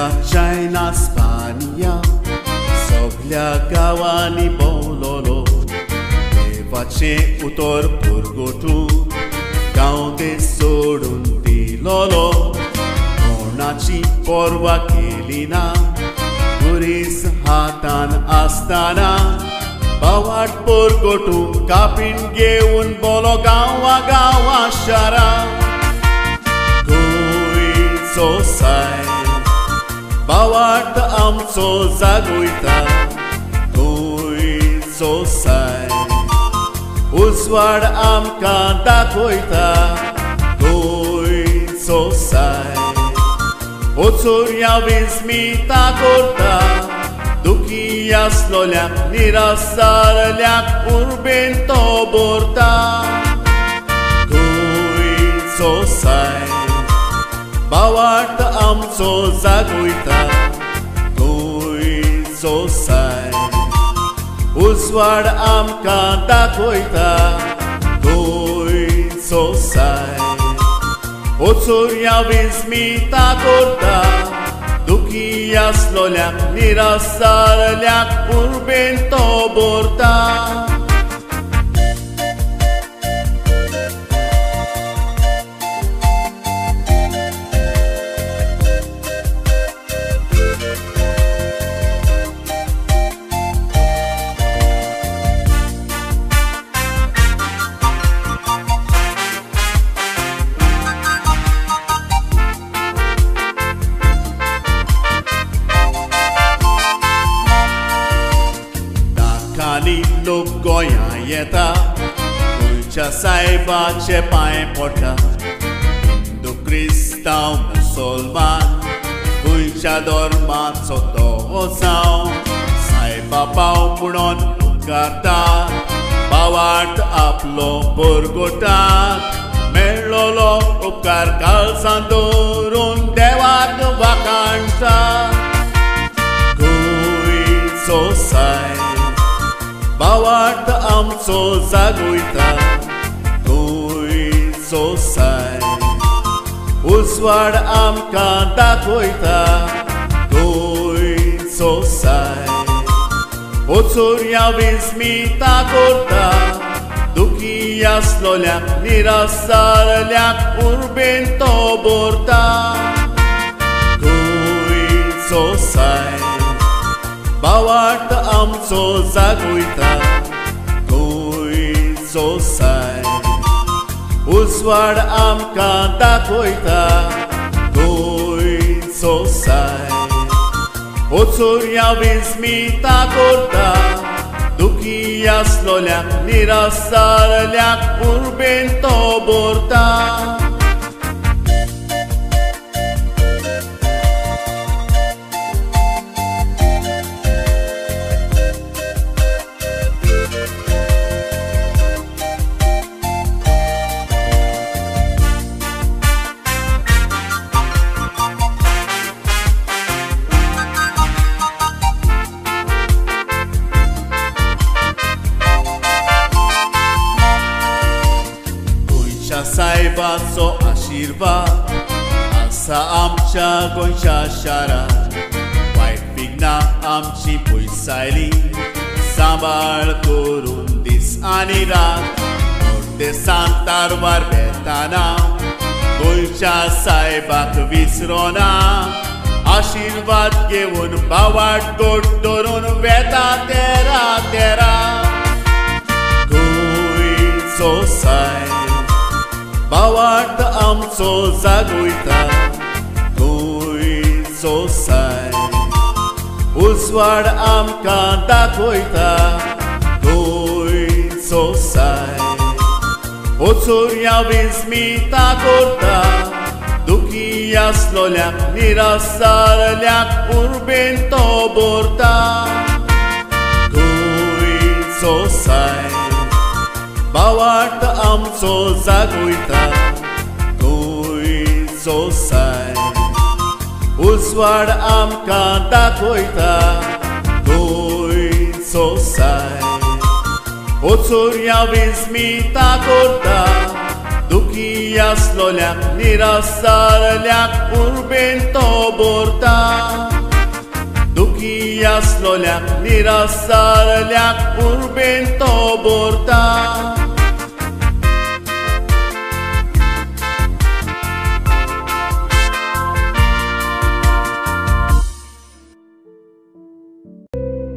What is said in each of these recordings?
India, China, España सगल्या गांवांनी भोंवलोलो देवाचें उतर पुरगोटूं गांव देश सोडून दिलोलो कोणाची पर्वा केली ना पुरीस हातान आसतना बावाट पुरगोटूं कापीन घेवन बोलो गांवा गांवा शारा गोंयचो सायब बावाट आमचो जागयता गोंयचो सायब उजवाड आमकां दाखयता गोंयचो सायब ओचोरया विस्मिता करता दुखी आसलोल्याक निराश जाल्ल्याक उर्बेन तो भरता गोंयचो सायब बावाट आमचो जागयता गोंयचो सायब उजवाड आमकां दाखयता गोंयचो सायब ओचोरया विस्मिता करता दुखी आसलोल्याक निराश जाल्ल्याक उर्बेन तो भरता. लोक गोंया येता गोंयच्या सायबाचे पांय पडटा हिंदू क्रिस्तांव मुसलमान गोंयच्या धर्माचो तो जावं सायबा पाव म्हणून उपकारता बावाट आपलो पुरगोटा मेळ्ळोलो उपकार काळजान दवरून देवाक वाखाणटा गोंयचो सायब बावाट आमचो जागयता गोंयचो सायब उजवाड आमकां दाखयता गोंयचो सायब ओचोरया विस्मिता करता दुखी आसलोल्याक निराश जाल्ल्याक उर्बेन तो भरता गोंयचो सायब बावाट आमचो जागयता गोंयचो सायब उजवाड आमकां दाखयता गोंयचो सायब ओचोरया विस्मिता करता दुखी आसलोल्याक निराश जाल्ल्याक उर्बेन तो भरता. सायबाचो आशिर्वाद आसा आमच्या गोंयच्या शारांत वायट विघ्नां आमची पयसायली सांबाळ करून दीस आनी रात देसान तारवार वेताना गोंयच्या सायबाक विसरोना आशिर्वाद घेवन बावाट गोड धरून वेता तेरा तेरा गोंयचो सायब बावाट आमचो जागयता गोंयचो सायब उजवाड आमकां दाखयता गोंयचो सायब ओचोरया विस्मिता करता दुखी आसलोल्याक निराश जाल्ल्याक उर्बेन तो भरता गोंयचो सायब बावाट आमचो जागयता गोंयचो सायब उजवाड आमकां दाखयता गोंयचो सायब ओचोरया विस्मिता करता दुखी आसलोल्याक निराश जाल्ल्याक उर्बेन तो भरता. दुखी आसलोल्याक निराश जाल्ल्याक उर्बेन तो भरता.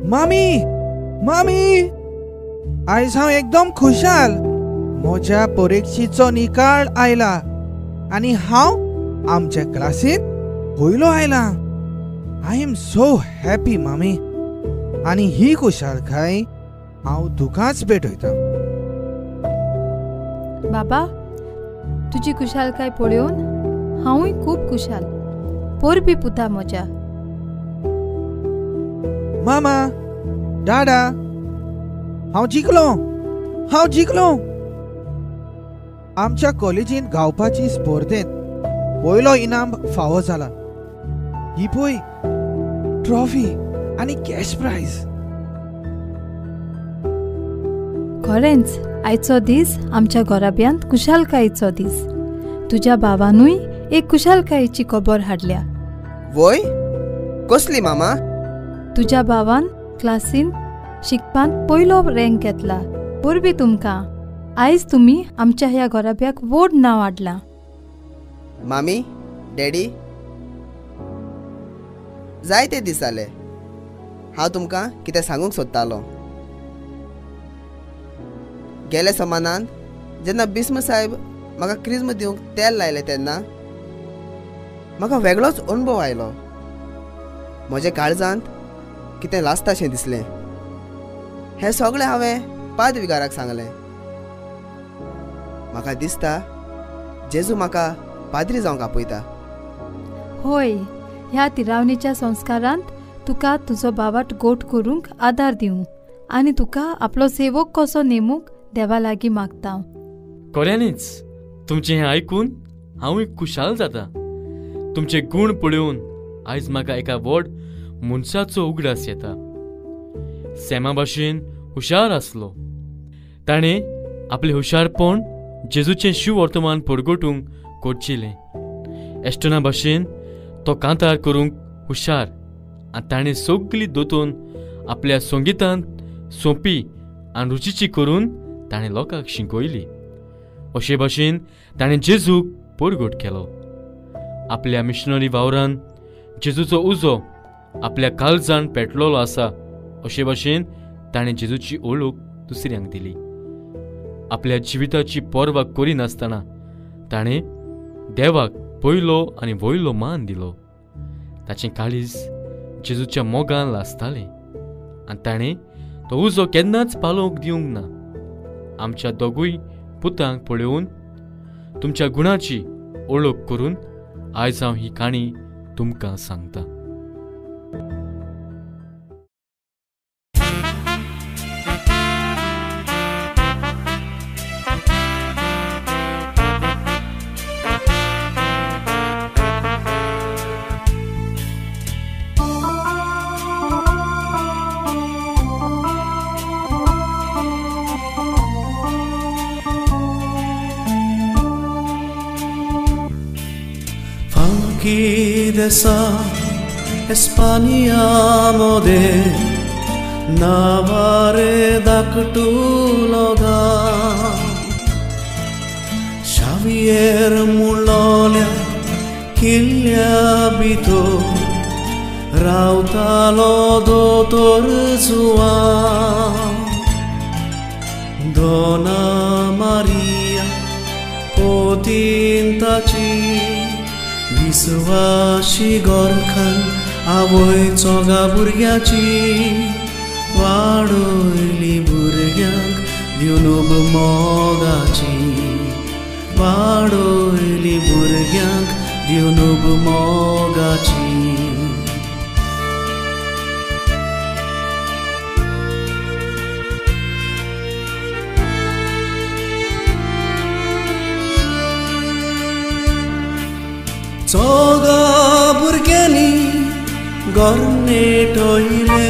मामी, मामी, आयज हांव एकदम खुशाल. म्हज्या परिक्षेचो निकाल आयला आनी हांव आमच्या क्लासींत पयलो आयला. I am so happy मामी. आनी ही खुशालकाय हांव तुकाच भेटयता. बाबा, तुजी खुशालकाय पळोवन हांवूय खूब खुशाल. परबी पुता म्हज्या. मामा, डाडा, हांव जिखलो, हांव जिखलो. आमच्या कॉलेजींत गावपाची स्पर्धेंत पयलो इनाम फावो जाला. ही पळय ट्रॉफी आनी कॅश प्रायज. खरेंच आयचो दीस आमच्या घराब्यांत खुशालकायेचो दीस. तुज्या बाबानूय एक खुशालकायेची खबर हाडल्या. वय, कसली मामा? तुज्या बाबान क्लासीन शिकपांत पयलो रँक घेतला. परबी तुमकां. आयज तुमी आमच्या ह्या घराब्याक व्हड नांव हाडलां. मामी, डॅडी, जायते दीस जाले हांव तुमकां कितें सांगूंक सोदतालो. गेल्या समानान जेन्ना बिस्म साहेब म्हाका क्रिज्म दिवंक तेल लायलें तेन्ना म्हाका वेगळोच अणभव आयलो. म्हज्या काळजांत कितें लासताशें दिसलें. हें सगळें हांवें पादविगाराक सांगलें. म्हाका दिसता जेजू म्हाका पाद्री जावंक आपयता. होय, ह्या तिरावणीच्या संस्कारांत तुका तुजो बाबाट गोट करूंक आदार दिवं आनी तुका आपलो सेवक कसो नेमूंक देवा लागीं मागता. खऱ्यांनीच तुमचें हें आयकून हांवूय खुशाल जाता. तुमचे गूण पळोवन आयज म्हाका एका व्हड मनशाचो उगडास येता. सॅमा भाशेन हुशार आसलो. ताणें आपलें हुशारपण जेजूचें शिववर्तमान परगटूंक कोरचिलें. एस्टोना भाशेन तो कांतार करूंक हुशार आनी ताणें सगली दोतोन आपल्या संगितांत सोंपी आनी रुचीची करून ताणें लोकांक शिकयली. अशे भाशेन ताणें जेजूक परगट केलो. आपल्या मिशनरी वावरान जेजूचो उजो आपल्या काळजान पेटलेलो आसा अशे भाशेन ताणें जेजूची ओळख दुसऱ्यांक दिली. आपल्या जिविताची पर्वा करिनासतना ताणें देवाक पयलो आनी वयलो मान दिलो. ताचें काळीज जेजूच्या मोगान लासतालें आनी ताणें तो उजो केन्नाच पालोवंक दिवंक ना. आमच्या दोगूय पुतांक पळोवन तुमच्या गुणाची ओळख करून आयज हांव ही काणी तुमकां सांगता. Desa Espania mode Navare daktuloga Xavier Mulolia Kilya bito Rautalo dotor zua Dona Maria Potintachi विश्वाशी गोरखान आवय चोगा भुरग्याची वाडयली भुरग्यांक दिवन मोगाची वाडयली भुरग्यांक दिवन मोगाची. चोगा भुरग्यांनी गोरनेटयले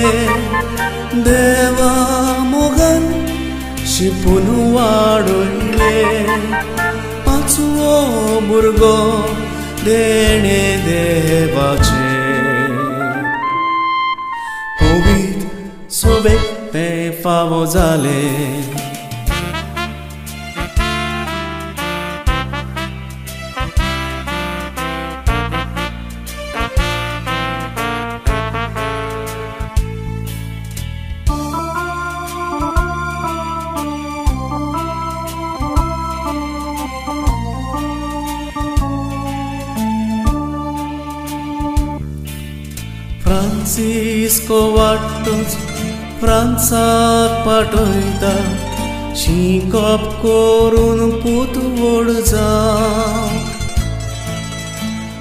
देवा मोगान शिपून वाडयले. हो भुरगो देणे देवाचें पवित्र सोबेक तें फावो जालें. फ्रांसिस्को वाटतच फ्रांसाक पाठयता शिकप करून पूत व्हड जावंक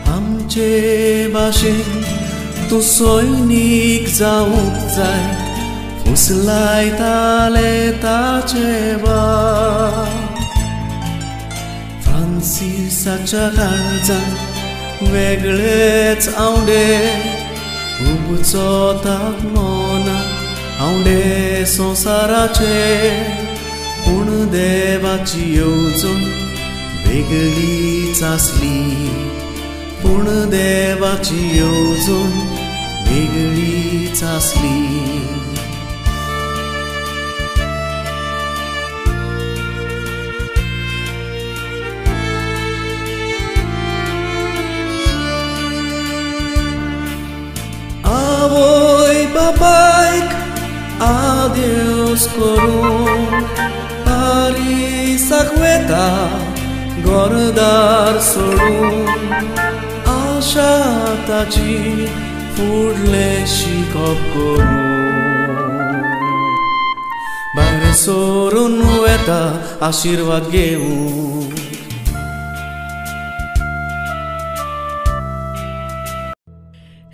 आमचे भाशेन तूं सैनीक जावंक जाय फुसलायताले ताचे बाप. फ्रांसिसाच्या काळजान वेगळेच आवडे उबचो ताक मना आवडे संवसाराचे पूण देवाची येवजण वेगळीच आसली पूण देवाची येवजण वेगळीच आसली. आवय बापायक आदेस करून पारिसाक वेता घरदार सोडून आशा ताची फुडलें शिकप करून भायर सरून वेता आशिर्वाद घेवन.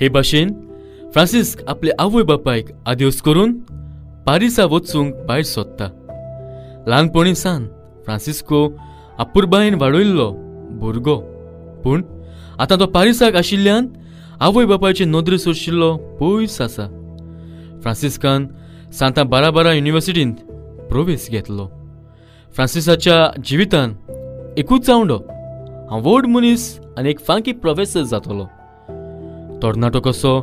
हे भाशेन फ्रांसिस्क आपले आवय बापायक आदेस करून पारिसा वचूंक भायर सोदता. ल्हानपणी सान फ्रांसिस्को अपुरबायेन वाडयल्लो भुरगो, पूण आतां तो पारिसाक आशिल्ल्यान आवय बापायचे नदरे सोशिल्लो पयस आसा. फ्रांसिस्कान सांता बाराबारा युनिवर्सिटींत प्रवेश घेतलो. फ्रांसिसाच्या जिवितान एकूच आवडो, हांव व्हड मनीस आनी एक फांकी प्रोफेसर जातलो. तरणाटो कसो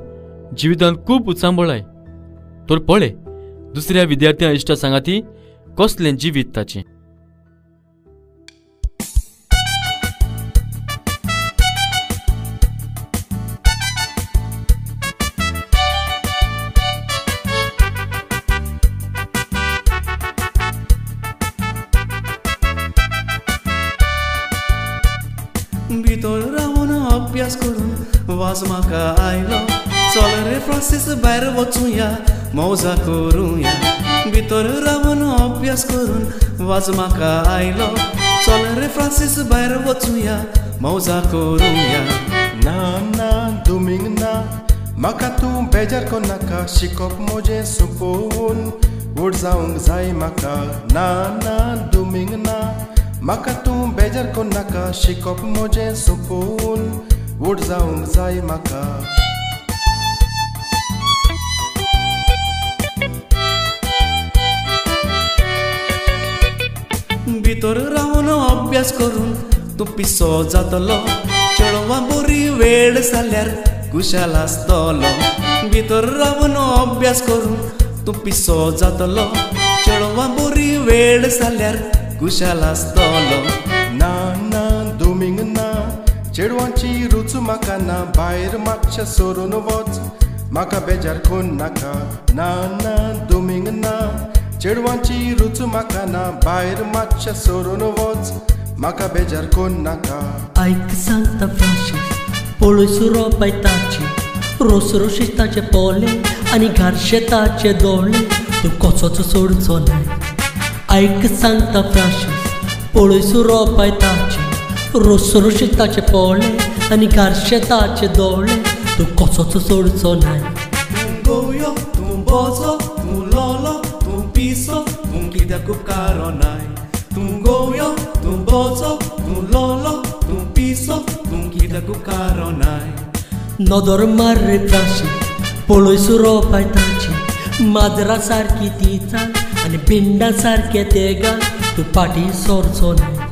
जिवितान खूब उचांबळाय तर पळय दुसऱ्या विद्यार्थ्यां इश्टा सांगाती कसलें जिवीत ताचें. भितर रावन अभ्यास करून वाज म्हाका आयलो चल रे फ्रांसीस भायर वचुया मौजा करुया. भितर रावन अभ्यास करून वाज म्हाका आयलो चल रे फ्रांसीस भायर वचुया मौजा करुया. ना ना दुमींग ना म्हाका तूं बेजार कोन्नाका शिकप म्हजें सोंपोवन व्हड जावंक जाय म्हाका. ना ना दुमींग ना म्हाका तूं बेजार कोन्नाका शिकप म्हजें सोंपोवन व्हड जावंक जाय म्हाका. भितर रावन अभ्यास करून तूं पिसो जातलो चेडवां बरी वेळ जाल्यार कुशाल आसतलो. भितर रावन अभ्यास करून तूं पिसो जातलो चेडवां बरी वेळ जाल्यार कुशाल आसतलो. ना ना दुमींग ना चेडवांची रूच म्हाका ना भायर मातशें सरून वच म्हाका बेजार कोन्नाका. ना ना दुमींग ना चेडवांची रूच म्हाका ना भायर मातशें सरून वच म्हाका बेजार कोन्नाका. आयक सांगता फ्रांसीस पळय सुरोपाय ताची रोस रोशी ताचे पोले आनी घारशे ताचे दोळे तूं कसोच सोडचो न्हय. आयक सांगता फ्रांसीस पळय सुरोपाय ताची रोस रोशी ताचे पोले आनी घारशे ताचे दोळे तूं कसोच सोडचो न्हय. तूं गोवयो तूं बोजो तूं लोलो तूं पिसो तूं कित्याक उपकारनाय. तूं गोवयो तूं बोजो तूं लोलो तूं पिसो तूं कित्याक उपकारनाय. नदर मार रे फ्रांसीस पळय सुरोपाय ताची माजरा सारकी ती चाल आनी भिंडा सारके ते गाल तूं फाटीं सरचो न्हय.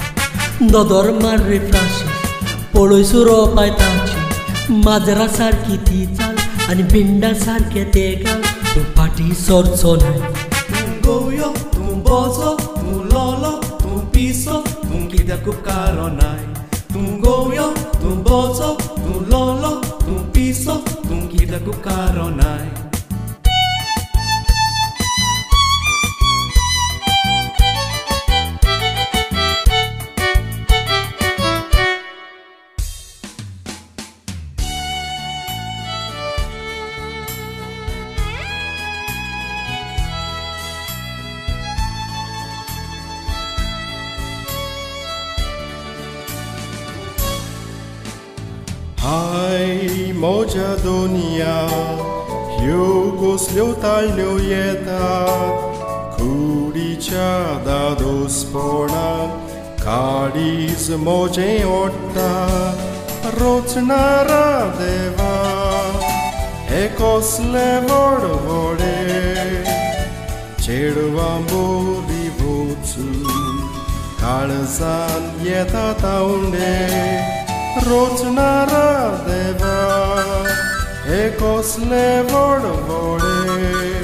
नदर मार रे फ्रांसीस पळय सुरो पायताची माजरा सारकी ती चाल आनी बिंडा सारके ते गाल तूं फाटीं सरचो न्हय. तूं गोवयो तूं बोजो तूं लोलो तूं पिसो तूं कित्याक उपकारनाय. तूं गोवयो तूं बोजो तूं लोलो तूं पिसो तूं कित्याक उपकारनाय. हाय म्हज्या दुनिया ह्यो कसल्यो ताळण्यो येतात कुडीच्या दादोसपणान काळीज म्हजें ओडटा रोचणारा देवा हे कसले व्हड व्हडे चेडवां बोरी वचून काळजान येता तावंडे रोचणारा देवा हे कसले व्हड व्हडे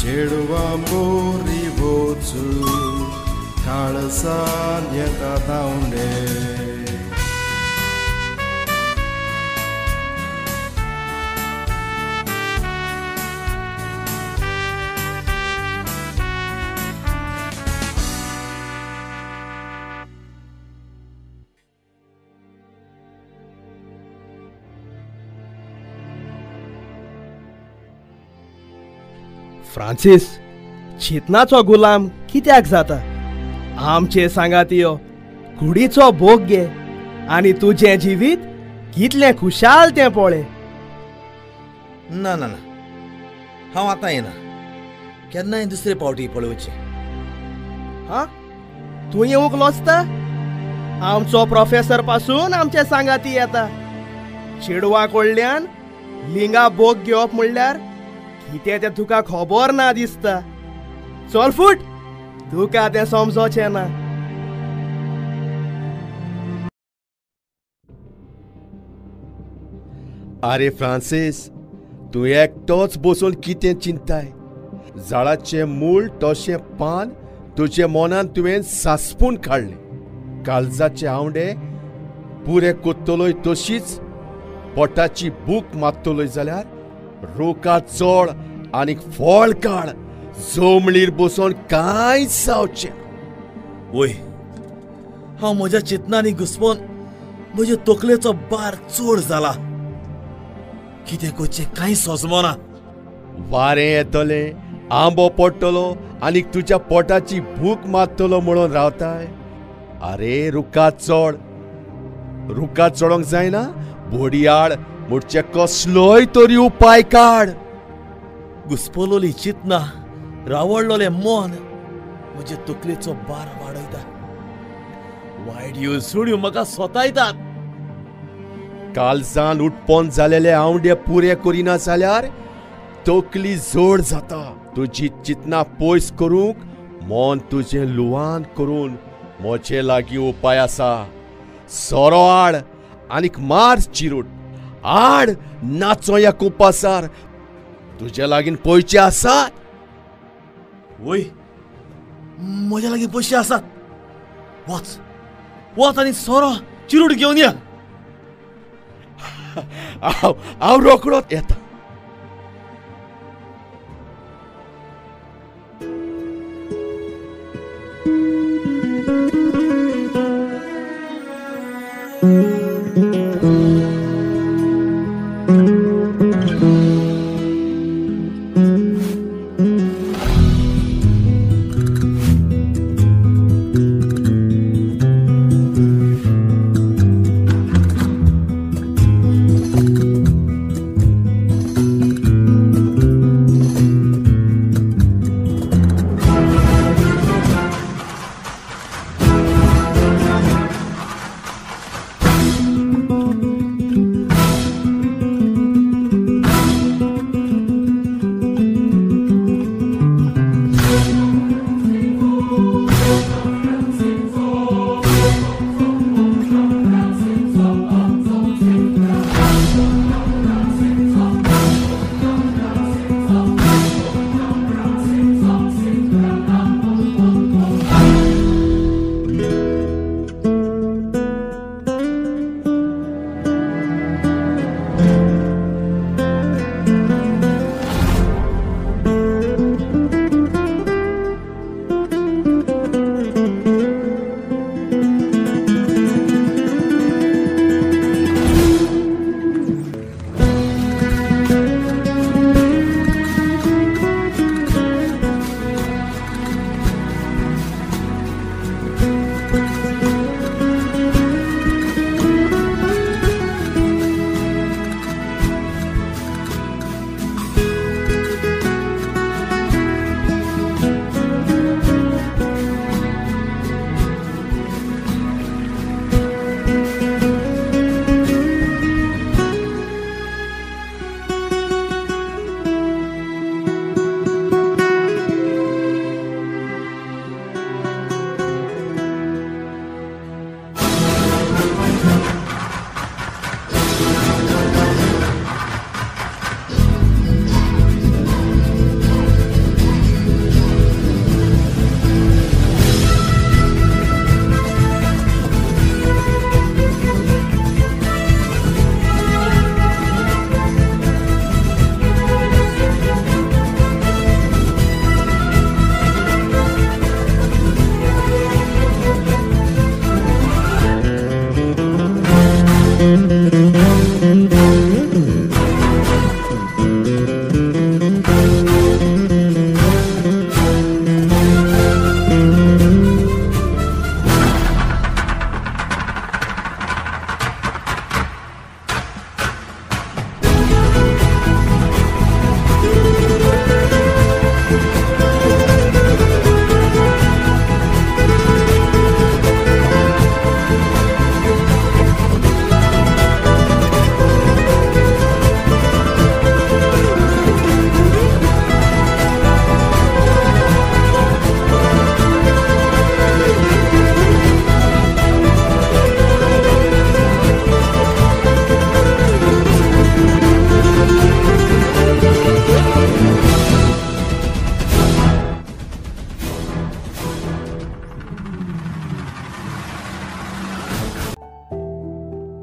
चेडवां बोरी वचून काळजान येता तावंडे. फ्रांसीस चिंतनाचो गुलाम कित्याक जाता? आमचे सांगात यो कुडीचो भोग घे आनी तुजें जिवीत कितलें खुशाल तें पळय. ना ना ना, हांव आतां येना, केन्नाय दुसरे पावटी पळोवचें. हा, तूं येवंक लजता? आमचो प्रोफेसर पासून आमचे सांगाती येता. चेडवां कडल्यान लिंगा भोग घेवप म्हणल्यार कितें तें तुका खबर ना दिसता. चल फूट, तुका तें समजोचें ना. आरे फ्रांसीस, तूं एकटोच बसून कितें चिंताय? झाडाचें मूळ तशें पान तुजे मनान तुवें सासपून काडलें. काळजाचे आंवडे पुरे कोत्तलोय तशीच पोटाची भूक मारतलोय जाल्यार रोका चोड आनीक फळ काड. जोमणीर बसून कांयच जावचें. वय, हांव म्हज्या चिंतनांनी घुसपोन म्हजे तकलेचो भार चड जाला. कितें करचें कांय सोजमना. वारें येतलें, आंबो पडटलो आनीक तुज्या पोटाची भूक मारतलो म्हणून रावताय? आरे रुखा चोड, रुखा चडोंक जायना बोडयाळ मुडचे कसलोय तरी उपाय काड. घुसपलोली चिंतना, रावडलोलें मन म्हजे तकलेचो भार वाडयता. वायट येवजण्यो म्हाका सोतायतात. काळजान उठपन जालेले आंवडे पुरे करिना जाल्यार तकली जोड जाता. तुजी चिंतना पयस करूंक मन तुजें लुवान करून म्हजे लागीं उपाय आसा. सोरो हाड आनीक मार चिरूट, हाड नाचो ह्या कुपासार. तुजे लागीं पयशे आसात? वय, म्हज्या लागीं पयशे आसात. वच वच आनी सोरो चिरूट घेवन या. हांव रोकडोच येता.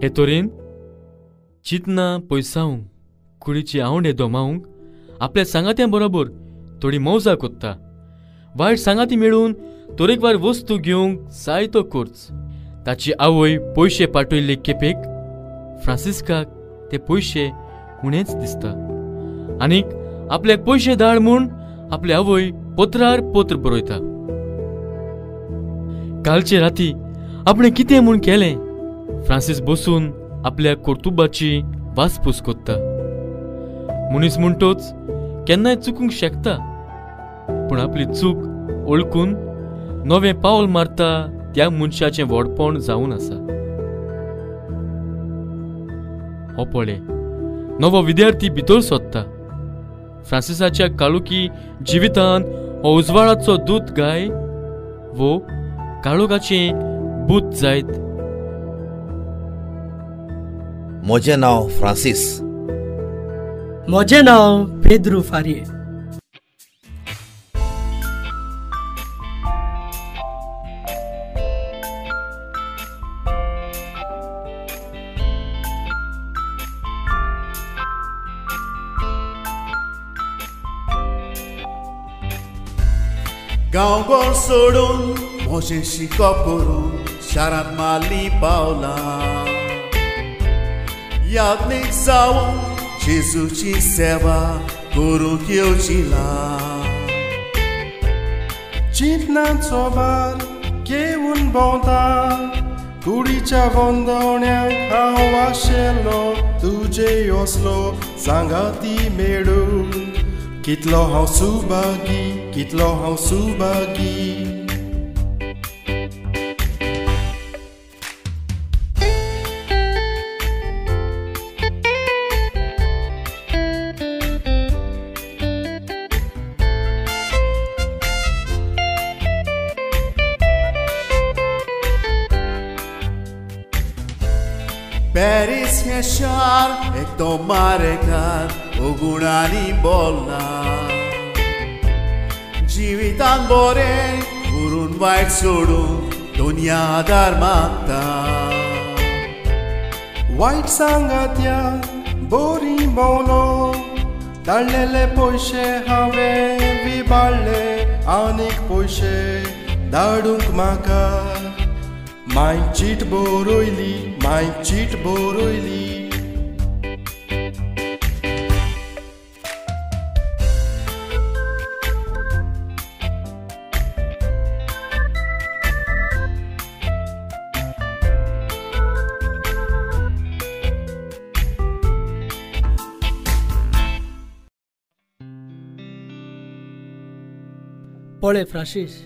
हे तरेन चिंतना पयसावंक कुडीची आवंडे दोमावंक आपल्या सांगात्यां बरोबर थोडी मौजा कोत्ता. वायट सांगाती मेळून तरेकवार वस्तू घेवंक जायतो खर्च. ताची आवय पयशे पाठयल्ले खेपेक फ्रांसिस्काक ते पयशे उणेच दिसता आनीक आपल्याक पयशे धाड म्हूण आपली आवय पत्रार पत्र बरयता. कालचे राती आपणें कितें म्हूण केलें फ्रांसीस बसून आपल्या कर्तुबाची वासपूस कोत्ता. मनीस म्हणटोच केन्नाय चुकूंक शकता, पूण आपली चूक ओळखून नवें पावल मारता त्या मनशाचें व्हडपण जावन आसा. हो पळय नवो विद्यार्थी भितर सोदता. फ्रांसिसाच्या काळुकी जिवितान हो उजवाडाचो दूत गाय वो काळोखाचें भूत जायत. म्हजें नांव फ्रांसीस. म्हजें नांव पेद्रू फारिये. गांवघर सोडून म्हजें शिकप करून शारांत मारली पावलां. याज्ञीक जावन जेजूची सेवा करूंक येवजिला. चिंतनाचो भार घेवन भोंवता कुडीच्या वंदवण्याक हांव आशिल्लो तुजे असलो सांगाती मेळूं. कितलो हांव सुभागी, कितलो हांव सुभागी. पॅरीस हें शार एकदम मारेकार ओगुणांनी बोलना. जिवितान बरें करून वायट सोडून दुनिया आदार मागता. वायट सांगात्या बोरी भोंवलो धाडलेले पयशे हांवें विबाडले आनीक पयशे धाडूंक म्हाका. माय चीट बरयली, माय चीट बरयली. पळय फ्रांसीस,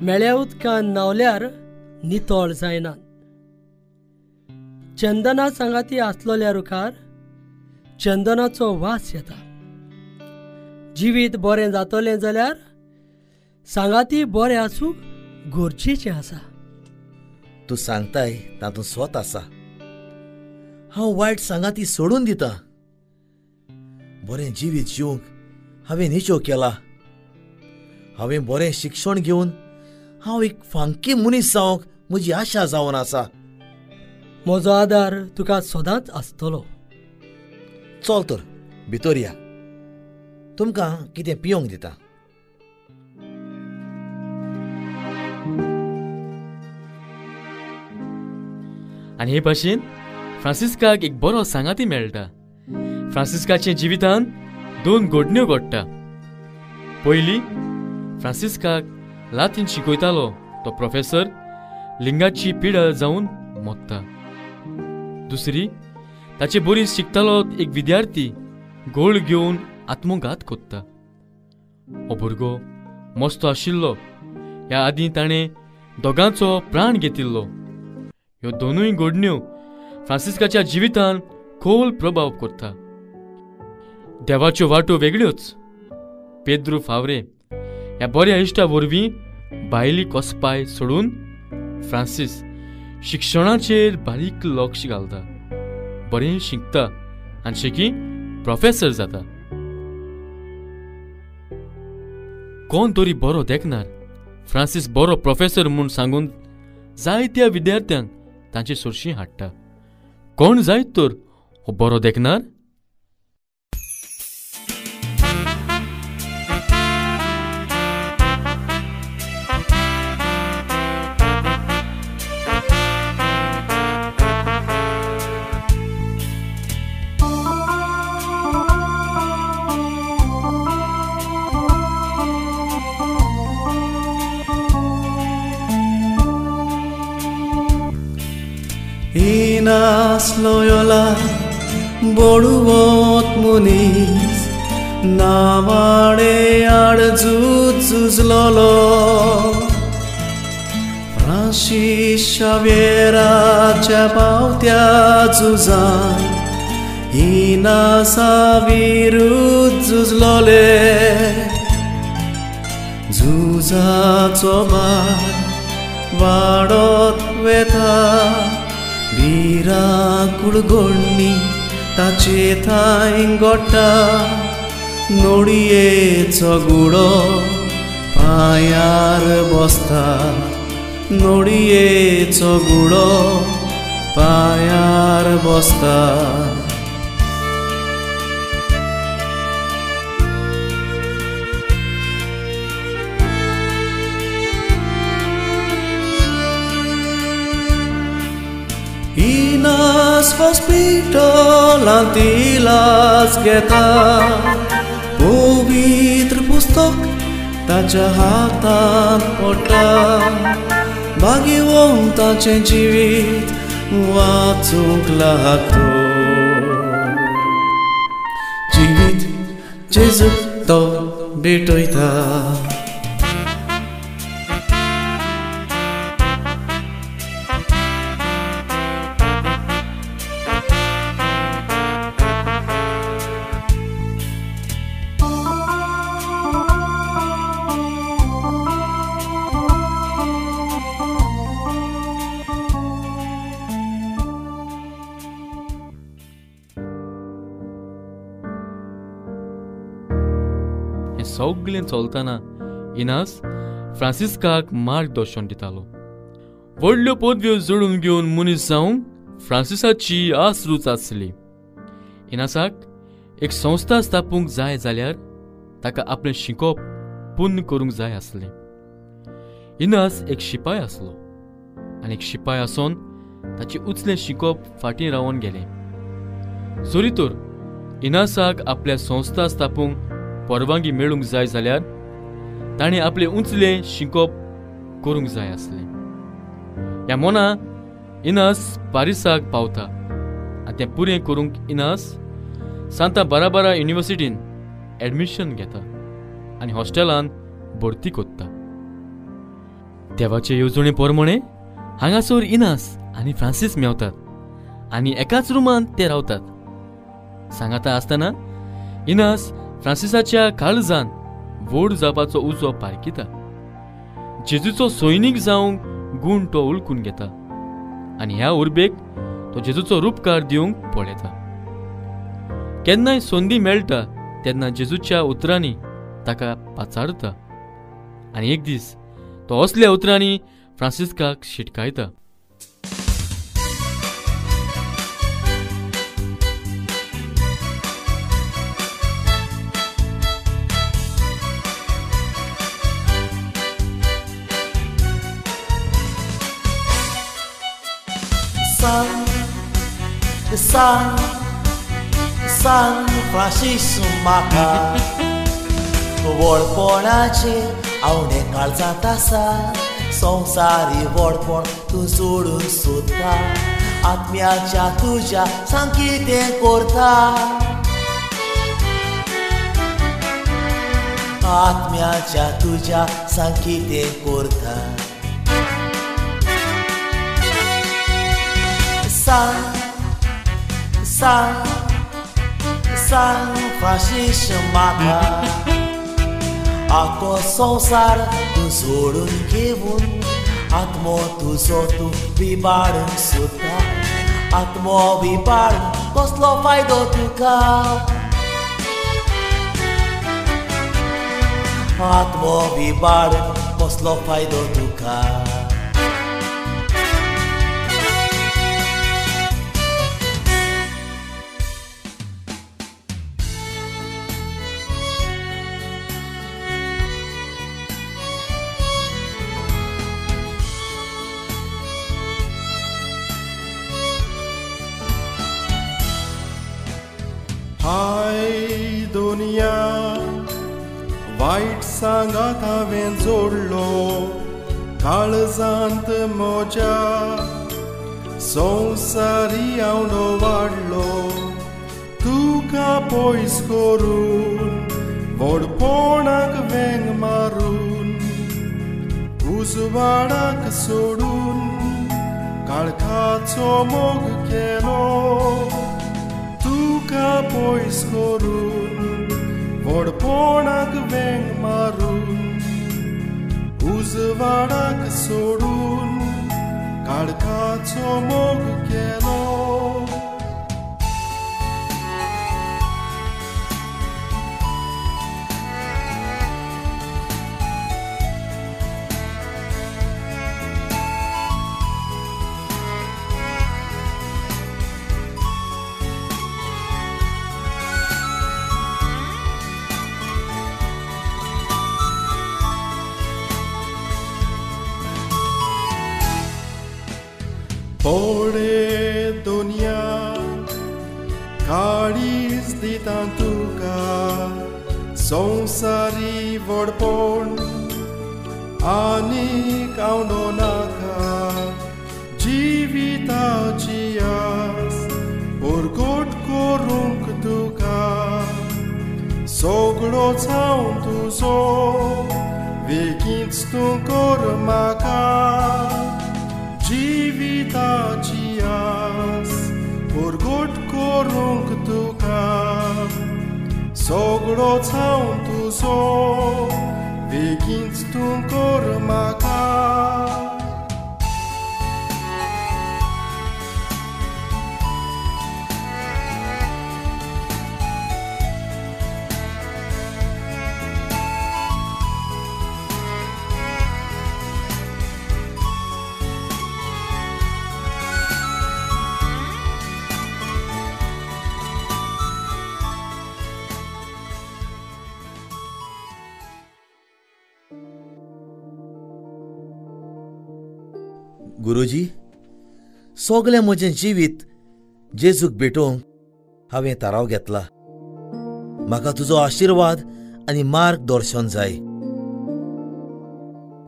मेळ्या उदकान न्हांवल्यार नितळ जायना. चंदना सांगाती आसलोल्या रुखार चंदनाचो वास येता. जिवीत बरें जातलें जाल्यार सांगाती बरें आसूंक गरजेचें आसा. तूं सांगताय तातूंत स्वत आसा. हांव वायट सांगाती सोडून दिता. बरें जिवीत जिवंक हांवें निश्चय केला. हांवें बरें शिक्षण घेवन हांव एक फांकी मनीस जावंक म्हजी आशा जावन आसा. म्हजो आदार तुका सदांच आसतलो. चल तर भितर या, तुमकां कितें पिवंक दिता. आनी हे भाशेन फ्रांसिस्काक एक बरो सांगाती मेळटा. फ्रांसिस्काच्या जिवितान 2 घडण्यो घडटा. पयली, फ्रांसिस्काक लातीन शिकयतालो तो प्रोफेसर लिंगाची पिडा जावन मोत्ता. दुसरी, ताचे बरी शिकतालो एक विद्यार्थी गोळ घेवन आत्मघात कोत्ता. हो भुरगो मस्तो आशिल्लो. ह्या आदीं ताणें दोगांचो प्राण घेतिल्लो. ह्यो दोनूय घडण्यो फ्रांसिस्काच्या जिवितान खोल प्रभाव करता. देवाच्यो वाटो वेगळ्योच. पेद्रू फावरे ह्या बऱ्या इश्टा वरवीं भायली कोसपाय सोडून फ्रांसीस शिक्षणाचेर बारीक लक्ष घालता, बरें शिकता आनी शेकी प्रोफेसर जाता. कोण तरी बरो देखणार फ्रांसीस बरो प्रोफेसर म्हूण सांगून जायत्या विद्यार्थ्यांक तांचे सोरशी हाडटा. कोण जायत तर हो बरो देखणार? इनास लोयोला बोडवत मनीस नावाडे आड झूज झुजलोलो. फ्रांसीस शाव्येराच्या पावत्या झुजान इनासा विरुद्ध झुजलोले. झुजाचो भार वाडत वेता, भिरांकूळ गोडणी ताचे थांय गोट्टा, नोडयेचो गुडो पांयार बसता, नोडयेचो गुडो पांयार बसता. इनास हॉस्पिटलांत इलाज घेता, पवित्र पुस्तक ताच्या हातांत पडटा, भाग्यवंताचें जिवीत वाचूंक लागता. जिवीत जेजूक तो भेटयता. सगळें चलतना इनास फ्रांसिस्काक मार्गदर्शन दितालो. व्हडल्यो पदव्यो जोडून घेवन मनीस जावंक फ्रांसिसाची आसरूच आसली. इनासाक एक संस्था स्थापूंक जाय जाल्यार ताका आपलें शिकोप पुर्ण करूंक जाय आसलें. इनास एक शिपाय आसलो आनी एक शिपाय आसून ताचें उचलें शिकोप फाटीं रावन गेलें. जरी तर इनासाक आपल्या संस्था स्थापूंक परवानगी मेळूंक जाय जाल्यार ताणें आपलें उंचलें शिकोप करूंक जाय आसलें. ह्या मोना इनास पारिसाक पावता आनी तें पुरें करूंक इनास सांता बाराबारा युनिवर्सिटीन एडमिशन घेता आनी हॉस्टेलान भरती कोत्ता. देवाचे येवजणे प्रमाणे हांगासर इनास आनी फ्रांसीस मेवतात आनी एकाच रुमांत ते रावतात. सांगाता आसतना इनास फ्रांसिसाच्या काळजान व्हड जावपाचो उजो पारखिता. जेजूचो सैनीक जावंक गूण तो उलकून घेता आनी ह्या उर्बेक तो जेजूचो रुपकार दिवंक पळयता. केन्नाय संदी मेळटा तेन्ना जेजूच्या उतरांनी ताका पाचारता आनी एक दीस तो असल्या उतरांनी फ्रांसिस्काक शिटकायता. सांग सांग सांग फ्रांसीस म्हाका व्हडपणाचे आवडे काळजांत आसा संवसारी व्हडपण तूं सोडून सोदता आत्म्याच्या तुज्या सांग कितें करता आत्म्याच्या तुज्या सांग कितें करता सांग सांग सांग फ्रांसीस म्हाका आखो संवसार तूं सोडून घेवन आत्मो तुजो तूं विबाडूंक सोदता आत्मो विबाडून कसलो फायदो तुका आत्मो विबाडून कसलो फायदो तुका हाय दुनिया वायट सांगात हांवें जोडलो काळजांत म्हज्या संवसारी आवडो वाडलो तुका पयस करून व्हडपणाक वेंग मारून उजवाडाक सोडून काळखाचो मोग केलो तुका पयस करून व्हडपणाक वेंग मारून उजवाडाक सोडून काळखाचो मोग केलो पोळे दुनिया काळीज दिता तुका संवसारी व्हडपण आनीक आवडो नाका जिविताची आस परगट करूंक तुका सगळोच हांव तुजो वेगींच तूं कर म्हाका जिविताची आस परगट करूंक तुका सगळोच हांव तुजो बेगींच तूं कर म्हाका गुरुजी, सगळें म्हजें जिवीत जेजूक भेटोवंक हांवें थाराव घेतला. म्हाका तुजो आशिर्वाद आनी मार्गदर्शन जाय.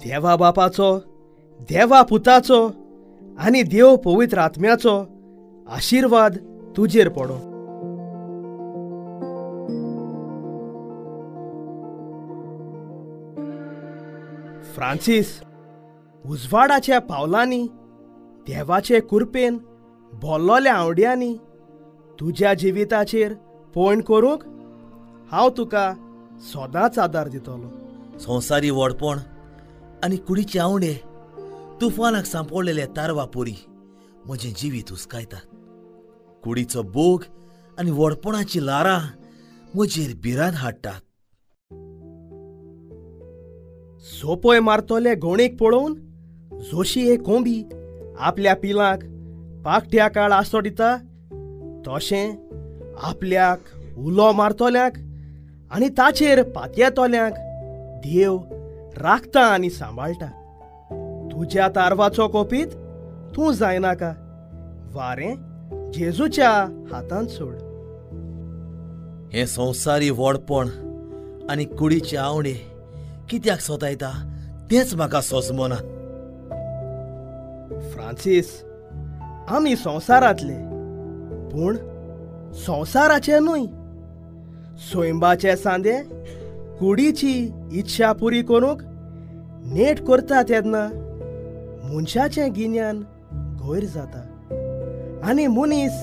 देवा बापाचो, देवा पुताचो आनी देव पवित्र आत्म्याचो आशिर्वाद तुजेर पडो. फ्रांसीस, उजवाडाच्या पावलांनी, देवाचे कुरपेन भोल्लोल्या आवड्यांनी तुज्या जिविताचेर पळोवण करूंक हांव तुका सदांच आदार दितलो. संवसारी व्हडपण आनी कुडीचे आवडे तुफानाक सांपडलेले तारवापुरी म्हजें जिवीत हुस्कायतात. कुडीचो भोग आनी व्हडपणाची ल्हारां म्हजेर भिरांत हाडटात. सोपय मारतले गोणीक पळोवन जोशी एक कोंबी आपल्या पिलांक पाकट्या काळ आसो दिता, तशें आपल्याक उलो मारतल्यांक आनी ताचेर पातयेतल्यांक देव राखता आनी सांबाळटा. तुज्या तारवाचो कोपीत तूं जायनाका, वारें जेजूच्या हातांत सोड. हें संवसारी व्हडपण आनी कुडीचे आवडे कित्याक सोतायता तेंच म्हाका सोजमना. फ्रांसीस, आमी संवसारांतले पूण संवसाराचे न्हय. सैंबाचे सांदे कुडीची इच्छा पुरी करूंक नेट करता तेन्ना मनशाचें गिन्यान गैर जाता आनी मनीस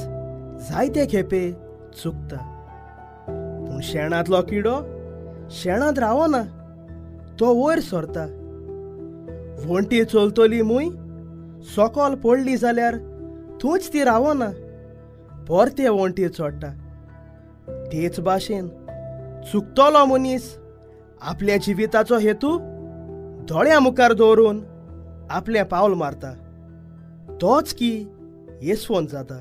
जायते खेपे चुकता. पूण शेणांतलो किडो शेणांत रावना, तो वयर सरता. वण्टी चलतली मूय सोकोल पडली जाल्यार थंयच ती रावना, परते वण्टी चडटा. तेच भाशेन चुकतलो मनीस आपल्या जिविताचो हेतू दोळ्या मुखार दवरून आपलें पावल मारता, तोच की येसवंत जाता.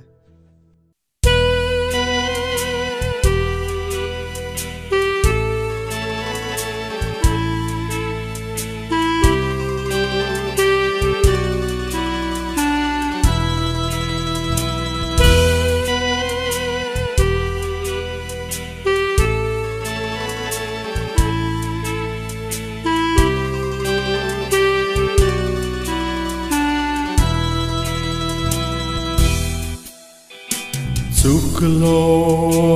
चुकलो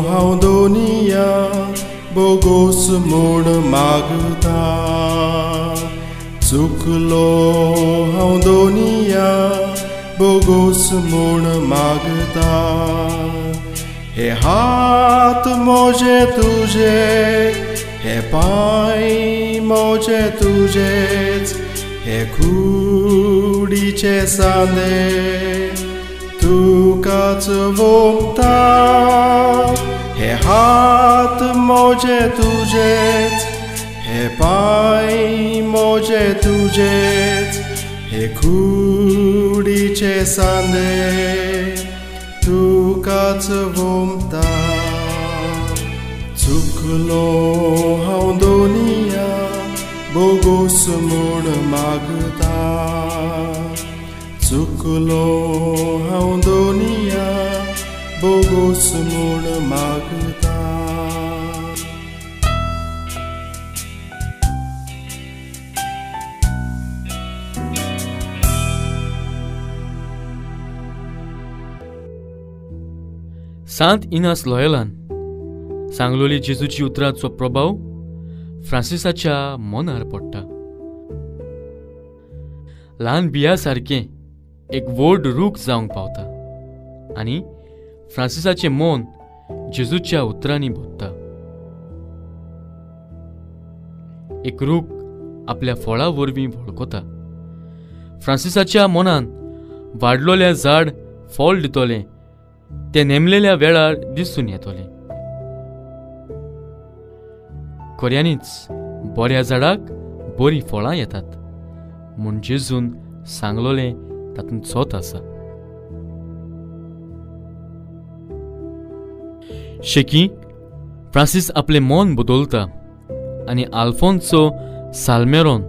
हांव दोनिया बोगोस म्हूण मागता, चुकलो हांव दोनिया बोगोस म्हूण मागता. हे हात म्हजे तुजे, हे पांय म्हजे तुजेच, हे कुडीचे सांदे तुकाच वोमता. हे हात म्हजे तुजेच, हे पांय म्हजे तुजेच, हे कुडीचे सांदे तुकाच वोमता. चुकलो हांव दोनिया बोगोस म्हूण मागता, चुकलो हांव दोनिया बोगोस म्हूण मागता. सांत इनास लॉयलान सांगलोली जेजूची उतरांचो प्रभाव फ्रांसिसाच्या मनार पडटा. ल्हान बिया सारकें एक व्हड रूख जावंक पावता आनी फ्रांसिसाचें मन जेजूच्या उतरांनी भरता. एक रूख आपल्या फळा वरवीं वळखता. फ्रांसिसाच्या मनान वाडलोलें झाड फळ दितलें, तें नेमलेल्या वेळार दिसून येतलें. खऱ्यांनीच बऱ्या झाडाक बरीं फळां येतात म्हूण जेजून सांगलोलें तातूंत सत आसा. शेकी फ्रांसीस आपलें मन बदलता आनी Alfonso Salmeron,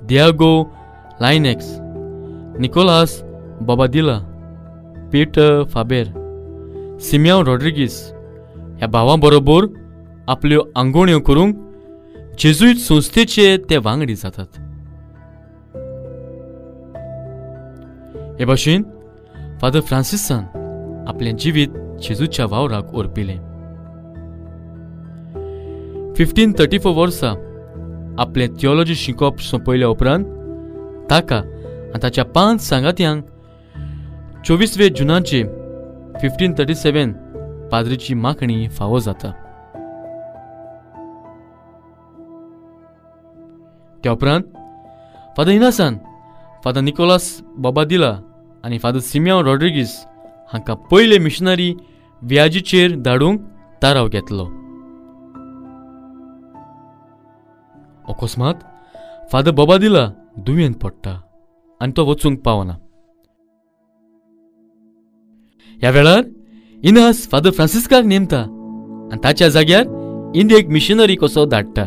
Diego Lainez, Nicolas Bobadilla, Peter Faber, Simeao Rodrigues ह्या भावां बरोबर आपल्यो आंगोण्यो करूंक जेजुईत संस्थेचे ते वांगडी जातात. हे भाशेन फादर फ्रांसिसान आपलें जिवीत जेजूच्या वावराक ओर्पिलें. 1534 वर्सा आपलें थियोलॉजी शिकप सोंपयल्या उपरांत ताका आनी ताच्या 5 सांगात्यांक 24 जुनाचे 1537 पाद्रीची मागणी फावो जाता. त्या उपरांत फादर इनासान फादर निकोलास बोबादिला आनी फादर सिमियांव रॉड्रिगीस हांकां पयले मिशनरी व्याजीचेर धाडूंक थाराव घेतलो. अकस्मात फादर बोबादिला दुयेंत पडटा आनी तो वचूंक पावना. ह्या वेळार इनास फादर फ्रांसिस्काक नेमता आनी ताच्या जाग्यार इंडियेक मिशनरी कसो धाडटा.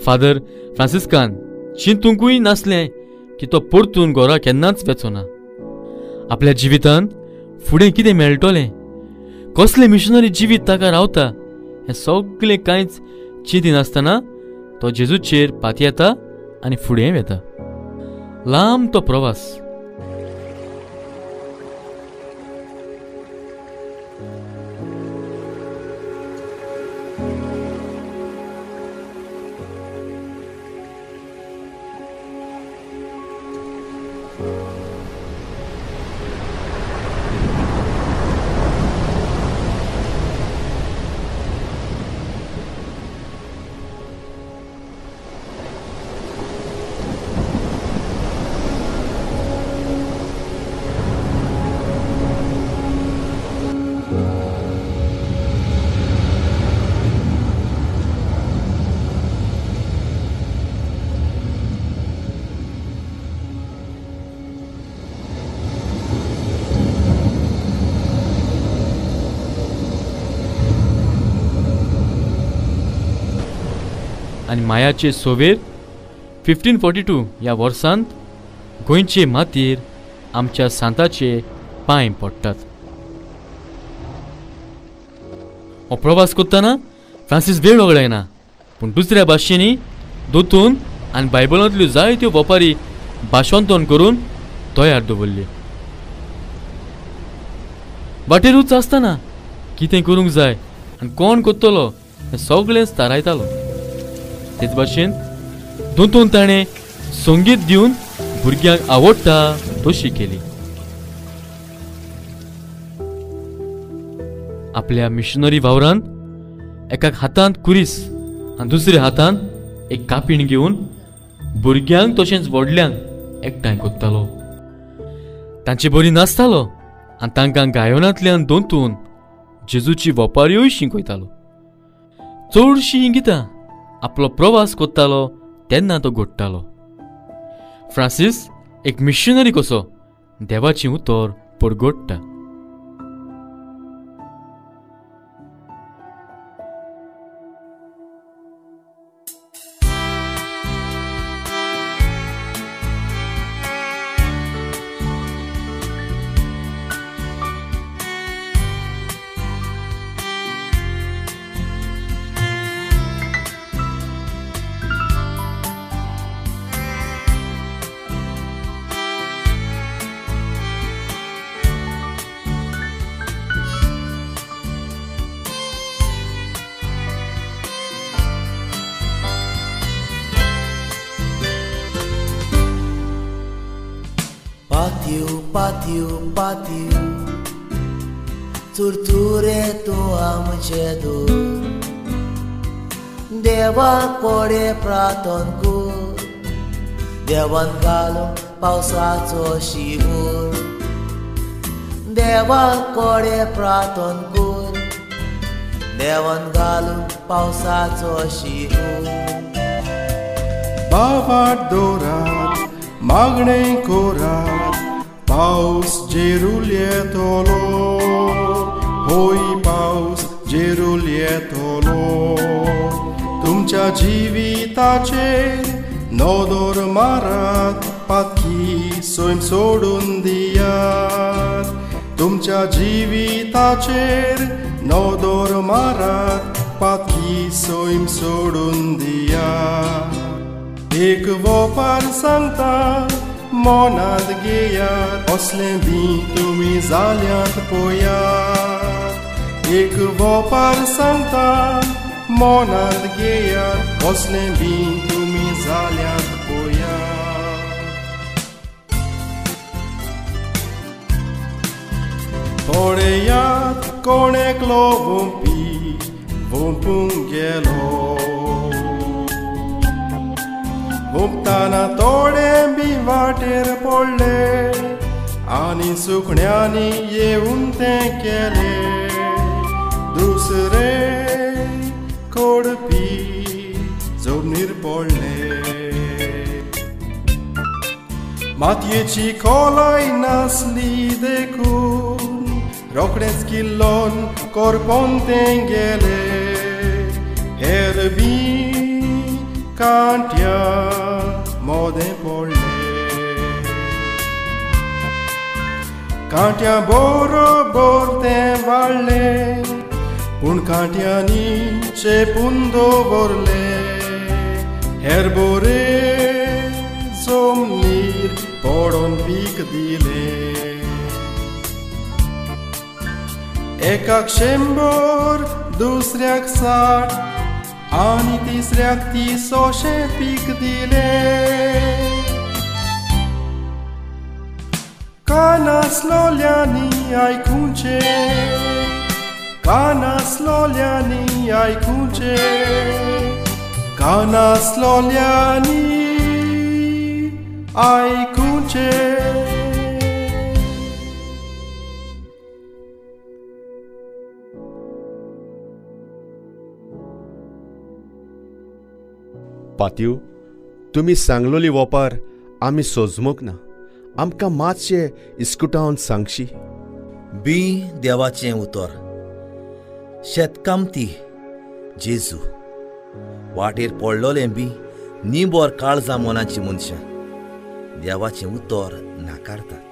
फादर फ्रांसिस्कान चिंतुंकूय नासलें की तो परतून घरा केन्नाच वचो ना. आपल्या जिवितांत फुडें कितें मेळटलें, कसलें मिशनरी जिवीत ताका रावता हें सगळें कांयच चिंतिनासतना तो जेजूचेर पातयेता आनी फुडें वेता. लांब तो प्रवास. आनी मायाचे सोवेर 1542 ह्या वर्सांत गोंयचे मातयेर आमच्या सांताचे पांय पडटात. हो प्रवास करतना फ्रांसीस वेळ वगडायना, पूण दुसऱ्या भाशेंनी दोतून आनी बायबलांतल्यो जायत्यो वपारी भाशांतन करून तयार दवरल्यो. वाटेरूच आसतना कितें करूंक जाय आनी कोण करतलो हें सगळेंच थारायतालो. तेच भाशेन दोतून ताणें संगीत दिवन भुरग्यांक आवडटा तशी केली. आपल्या मिशनरी वावरांत एका हातांत कुरीस आनी दुसऱ्या हातांत एक कापीण घेवन भुरग्यांक तशेंच व्हडल्यांक एकठांय करतालो. तांचे बरी नाचतालो आनी तांकां गायनांतल्यान दोतून जेजूची वपाऱ्योय शिकयतालो. चडशीं हीं गितां आपलो प्रवास करतालो तेन्ना तो घडटालो. फ्रांसीस एक मिशनरी कसो देवाचें उतर परगट्टा. पातयू पातयू पातयू चुरचुरे तूं आमचे दूर, देवा कोडे प्रार्थन कर, देवान घालूं पावसाचो शिवूर, देवा कोडे प्रार्थन कर, देवान घालूं पावसाचो शिवूर. बाबा दोरात मागणें कोरात पावस जेरूल येतलो, होय पावस जेरूल येतलो. तुमच्या जिविताचेर नदर मारात, पातकी सैम सोडून दियात. तुमच्या जिविताचेर नदर मारात, पातकी सैम सोडून दियात. एक वोपार सांगता मनांत घेयात, असलें बी तुमी जाल्यांत पळयात. एक वोपार सांगता मनांत घेयात, असलें बी तुमी जाल्यांत पळयात. पळयात कोण एकलो वोंपी वोंपूंक गेलो, वोंपतना थोडे बी वाटेर पडले आनी सुकण्यांनी येवन तें केलें. दुसरे कोडपी जमनीर पडले, मातयेची खोलाय नासली देखून रोखडेंच किल्लोन कोरपोन तें गेले. हेर बी कांट्या मोदें पडले, कांट्या बरोबर तें वाडलें, पूण कांट्यांनी चेपून दवरलें. हेर बोरे जमनीर पडोन पीक दिलें. एकाक 100, दुसऱ्याक 60 आनी तिसऱ्याक 30 अशें पीक दिलें. कानासलोल्यांनी आयकुचें, कानासलोल्यांनी आयकुचें, कानासलोल्यांनी आयकुचें. पात्यो, तुमी सांगलोली वोपार आमी सोजमूंक ना. आमकां मातशें इस्कुटावन सांगशी. बी देवाचें उतर, शेतकामती जेजू, वाटेर पडलोलें बी निबर काळजा मनाची मनशां देवाचें उतर नाकारतात.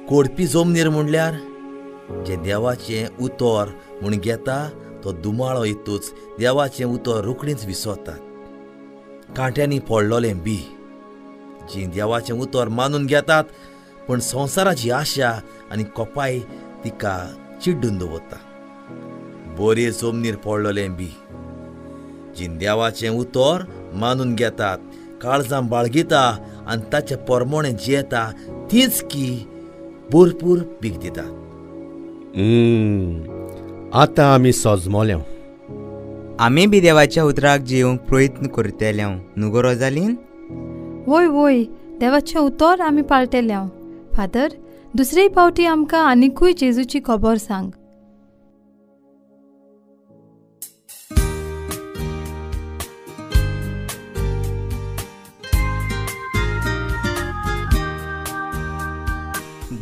कोडपी जमनीर म्हणल्यार जे देवाचें उतर म्हूण घेता तो दुमाळो येतूच देवाचें उतर रोखडीच विसरतात. कांट्यांनी पडलोलें बी जी देवाचें उतर मानून घेतात पूण संवसाराची आशा आनी कोपाय तिका चिड्डून दवरता. बरे जमनीर पडलोलें बी जी देवाचें उतर मानून घेतात, काळजां बाळगिता आनी ताचे परमोणें जियेता तीच की भरपूर पीक दितात. आतां आमी सोजमोल्या. आमी बी देवाच्या उतराक जिवंक प्रयत्न करतले न्हू गो रोजालीन? वय वय, देवाचें उतर आमी पाळटेले. फादर, दुसरे पावटी आमकां आनिकूय जेजूची खबर सांग.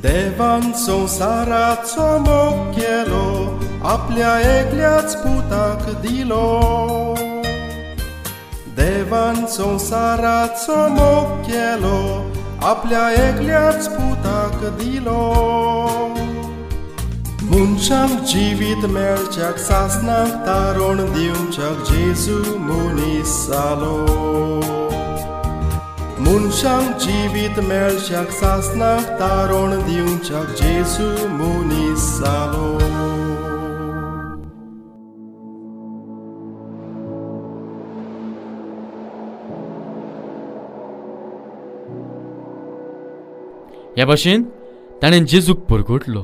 देवान संवसाराचो मोग केलो, आपल्या एकल्याच पुताक दिलो. देवान संवसाराचो मोग केलो, आपल्या एकल्याच पुताक दिलो. मनशांक जिवीत मेळच्याक, सासणाक तारण दिवच्याक जेजू मनीस जालो. मनशांक जिवीत मेळच्याक, सासणाक तारण दिवच्याक जेजू मनीस जालो. ह्या भाशेन ताणें जेजूक परगटलो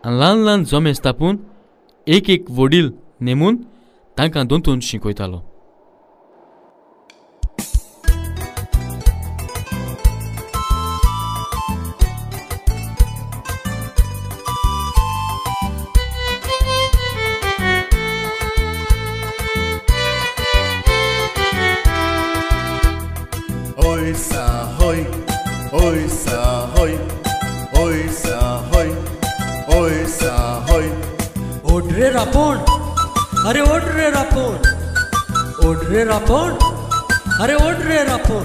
आनी ल्हान ल्हान जमे स्थापून एक एक वडील नेमून तांकां दोतून शिकयतालो. ओढ रे रापोण, अरे ओढ रे रापोण, ओढ रे रापोण, अरे ओढ रे रापोण,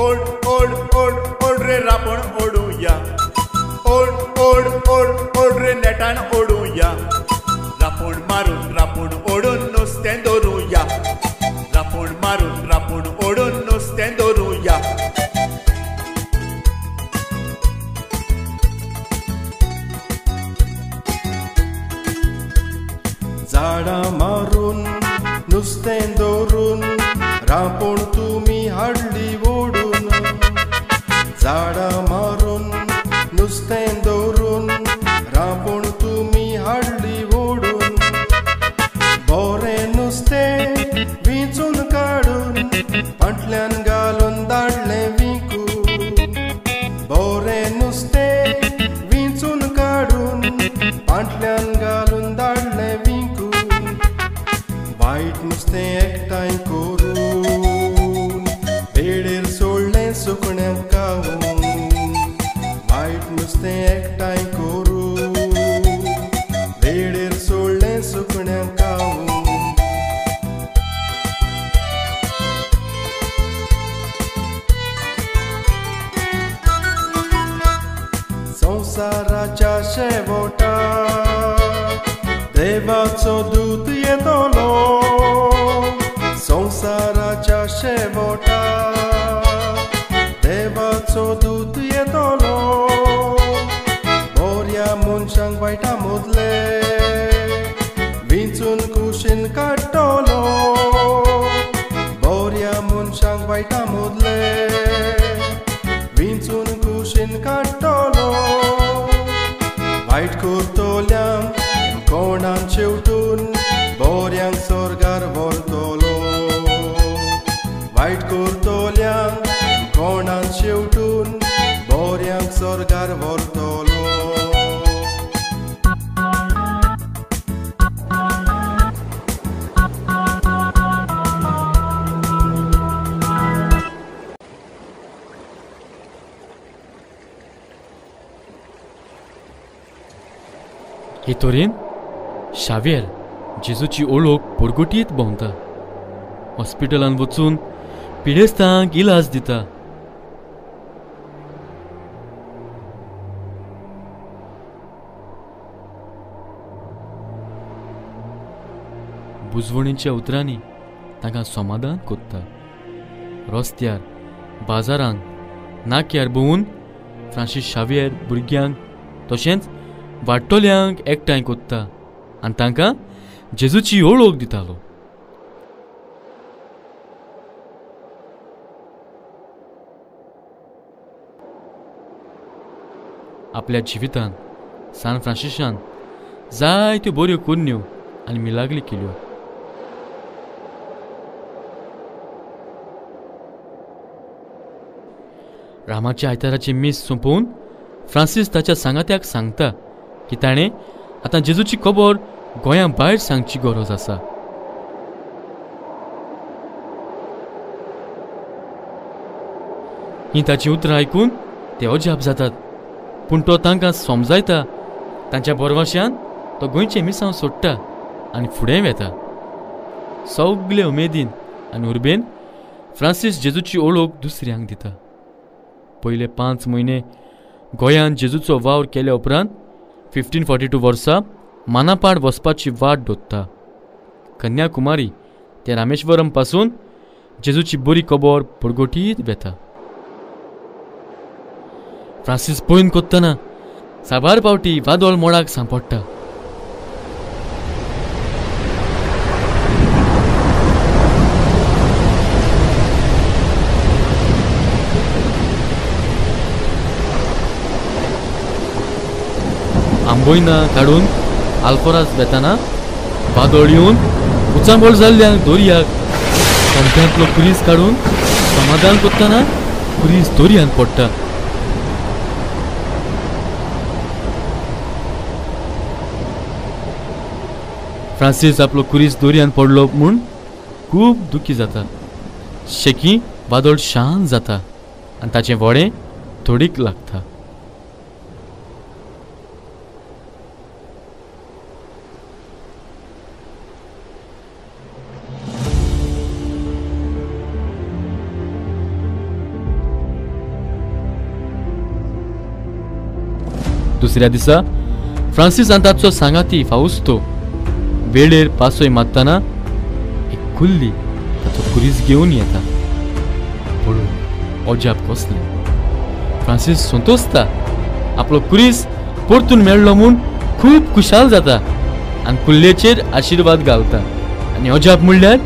ओढ ओढ ओढ ओढ रे रापोण ओढुया, ओढ ओढ ओढ ओढ रे नेटान ओढुया, रापोण मारून रापोण ओढून नुस्तें दवरुया, रापोण मारून रापोण ओढून नुस्तें दवरुया. झाडां मारून नुस्तें दवरून रांपोण तुमी हाडली ओडून. झाडां मारून नुस्तें दवरून रांपोण तुमी हाडली ओडून. बरें नुस्तें विंचून काडून पांटल्यान घालून धाडलें विकून. बरें नुस्तें विंचून काडून पांटल्यान घालून धाडलें विकून. वायट नुस्तें एकठांय करून पेडेर सोडलें सुकण्यांक खावून. वायट नुस्तें एकठांय करून पेडेर सोडलें सुकण्यांक खावून. संवसाराच्या शेवटा देवाचो दूत येतलो संवसाराच्या शेवटा देवाचो दूत येतलो बोऱ्या मनशांक वायटा मदले विंचून कुशीन काडटलो बोऱ्या मनशांक वायटा मदले विंचून कुशीन काडटलो वायट करतल्यांक कोणान शेवटून बोऱ्यांक स्वर्गार व्हरतलो वायट करतल्यांक कोणान शेवटून बोऱ्यांक स्वर्गार व्हरतलो. हे तरेन शाव्येर जेजूची ओळख पोरगोटीत भोंवता, हॉस्पिटलांत वचून पिडेस्तांक इलाज दिता. बुजवणीच्या उतरांनी तांकां समाधान कोत्ता. रस्त्यार, बाजारांत, नाक्यार भोंवून फ्रांसीस शाव्येर भुरग्यांक तशेंच वाडटल्यांक एकठांय कोत्ता आनी तांकां जेजूची ओळख दितालो. आपल्या जिवितांत सान फ्रांसिसान जायत्यो बऱ्यो करण्यो आनी मिलागली केल्यो. रामाच्या आयताराचें मीस सोंपोवन फ्रांसीस ताच्या सांगात्याक सांगता की ताणें आतां जेजूची खबर गोंया भायर सांगची गरज आसा. हीं ताचीं उतरां आयकून ते अजाप जातात, पूण तो तांकां समजायता. तांच्या बरवाश्यान तो गोंयचें मिसांव सोडटा आनी फुडें वेता. सगळे उमेदीन आनी उर्बेन फ्रांसीस जेजूची ओळख दुसऱ्यांक दिता. पयले 5 म्हयने गोंयांत जेजूचो वावर केल्या उपरांत 1542 वर्सा मानापाड वचपाची वाट दोत्ता. कन्याकुमारी ते रामेश्वरम पासून जेजूची बरी खबर परगटीत वेता. फ्रांसीस पळोवन कोत्तना साबार पावटी वादळ मोडाक सांपडटा. आंबोयना काडून आल्फोरास वेताना वादळ येवन उचांबळ जाल्ल्या दोरयाक कोमत्यांतलो कुरीस काडून समाधान करतना कुरीस दोरयांत पडटा. फ्रांसीस आपलो कुरीस दोरयान पडलो म्हूण खूब दुखी जाता. शेकी वादळ शांत जाता आनी ताचें व्हडें थोडीक लागता. दुसऱ्या दिसा फ्रांसीस आनी ताचो सांगाती फावुस्तो वेळेर पासय मारतना एक कुल्ली ताचो कुरीस घेवन येता. पळोवन अजाप कसलें. फ्रांसीस संतोसता. आपलो कुरीस परतून मेळ्ळो म्हूण खूब खुशाल जाता आनी कुल्लेचेर आशिर्वाद घालता. आनी अजाप म्हणल्यार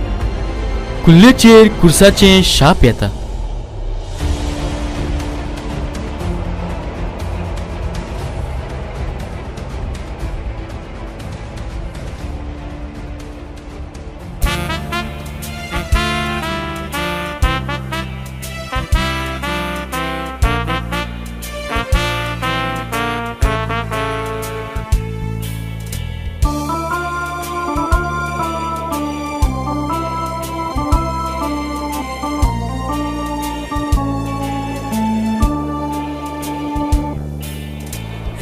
कुल्लेचेर कुर्साचें शाप येता.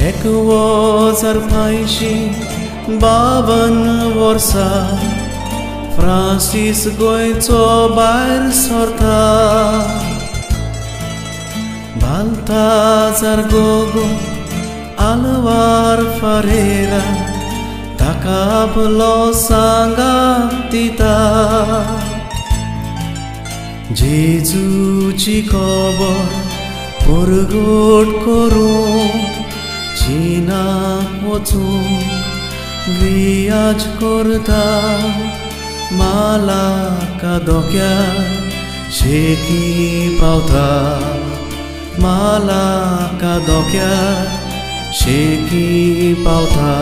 एक 1552 वर्सा फ्रांसीस गोंयचो भायर सरता. बालताजार गोगो आलवार फरेरा ताका आपलो सांगात दिता. जेजूची खबर परगट करूंक चिनाक वचूंक वियाज करता. मालाका धोक्यार शेकी पावता, मालाका धोक्यार शेकी पावता.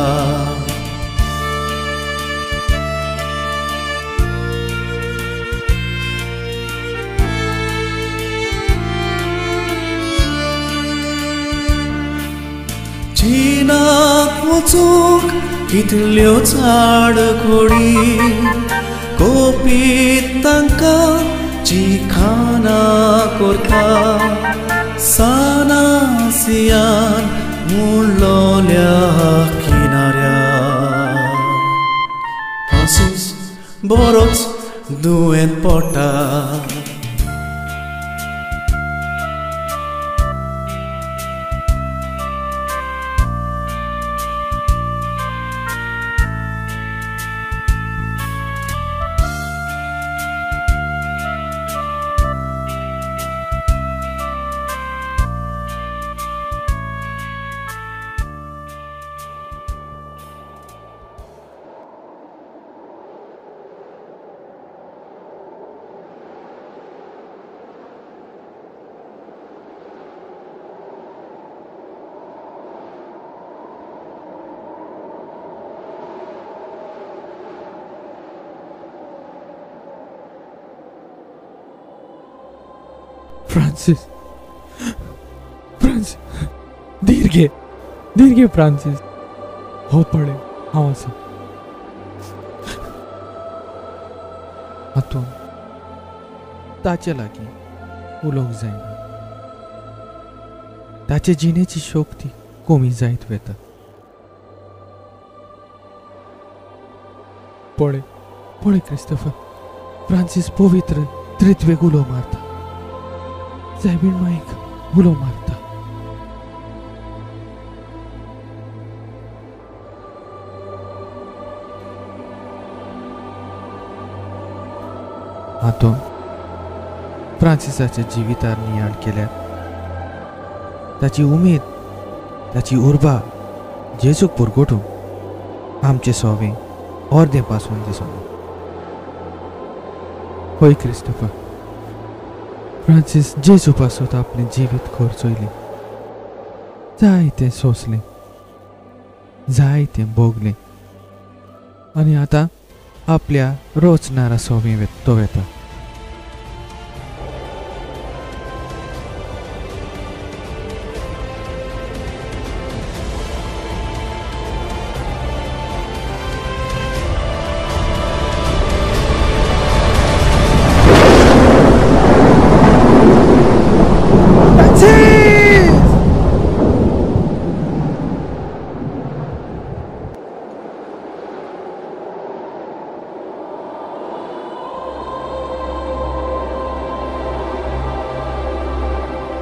चिनाक वचूंक कितल्यो चाडखोडी कोपीत तांकां चिखाना करता. सानासियान मुळलोल्या किनाऱ्या फ्रांसीस बरोच दुयेंत पडटा. फ्रांसीस, फ्रांसीस, धीर घे, धीर घे फ्रांसीस. हो पळय हांव आसा. हातून ताचे लागीं उलोवंक जायना. ताचे जिणेची शक्ती कमी जायत वता. पळय पळय क्रिस्तफर, फ्रांसीस पवित्र त्रित्वेक उलो मारता, सायबीण माईक उलो मारता. हातून फ्रांसिसाच्या जिवितार नियाळ केल्यार ताची उमेद, ताची उर्बा जेजूक पुरगोटूंक आमचें सोवें अर्दें पासून दिसना. हय क्रिस्तफर, फ्रांसीस जेजू पासत आपलें जिवीत खर्चयलें, जायतें सोंसलें, जायतें भोगलें आनी आतां आपल्या रोचनारा सोवें तो वेता.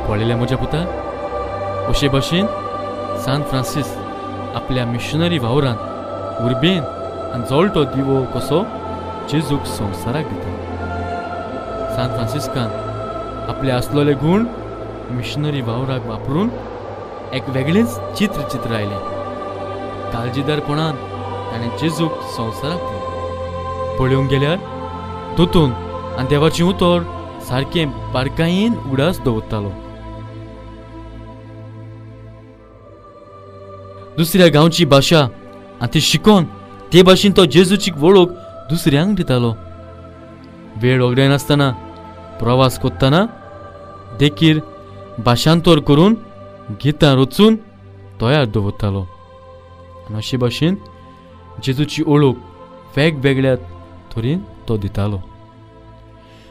पळयलें म्हज्या पुता, अशे भशेन सान फ्रांसीस आपल्या मिशनरी वावरान उर्बेन आनी जळटो दिवो कसो जेजूक संवसाराक दिता. सान फ्रांसिस्कान आपले आसलेले गूण मिशनरी वावराक वापरून एक वेगळेंच चित्र चित्रायलें. काळजीदारपणान ताणें जेजूक संवसाराक दिलें. पळोवंक गेल्यार दोतोन आनी देवाचें उतर सारकें बारकायेन उडास दवरतालो. दुसऱ्या गांवची भाशा आनी ती शिकोन ते भाशेन तो जेजूची वळख दुसऱ्यांक दितालो. वेळ वगडायनासतना प्रवास करतना देखीर भाशांतर करून गितां रचून तयार दवरतालो आनी अशे भाशेन जेजूची वळख वेगवेगळ्या तरेन तो दितालो.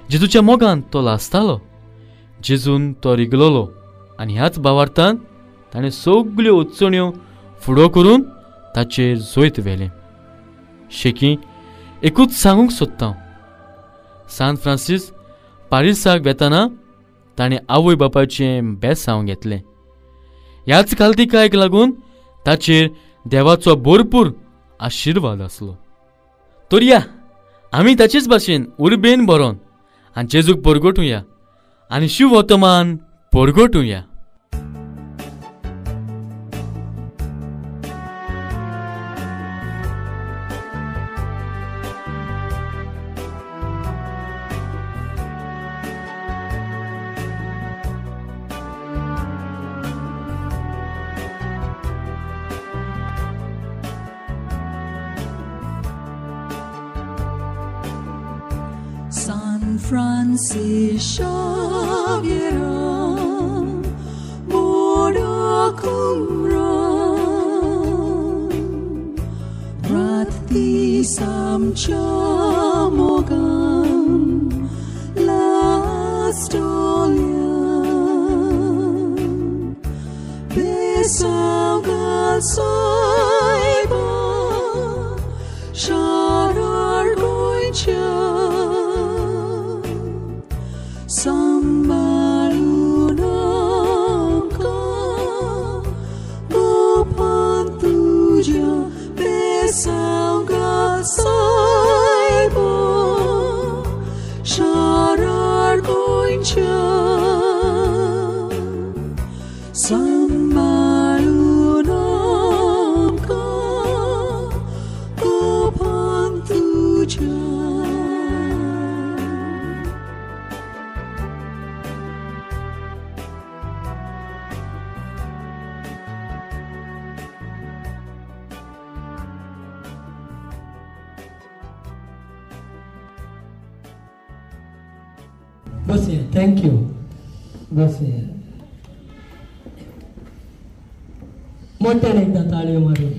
जेजूच्या मोगान तो लासतालो, जेजून तो रिगलोलो आनी ह्याच भावार्थान ताणें सगल्यो अडचण्यो फुडो करून ताचेर जैत व्हेलें. शेकी एकूच सांगूंक सोदता, सान फ्रांसीस पारिसाक वेतना ताणें आवय बापायचें बेसांव घेतलें. ह्याच कालतिकायक लागून ताचेर देवाचो भरपूर आशिर्वाद आसलो. तर या आमी ताचेच भाशेन उर्बेन बरोवन आनी जेजूक परगटुया आनी शिववर्तमान परगटुया. San Francisco Xavier Boda Kumran Rati Samcha Mogan Lastolian Besaugal Saiba Sharar Goicha Sambalunamka Gopantuja Besauga Saiba Sharar Goincha Sambalunamka Gopantuja. बस ये, thank you. बस ये मोठ्यान एकदा ताळयो मारून.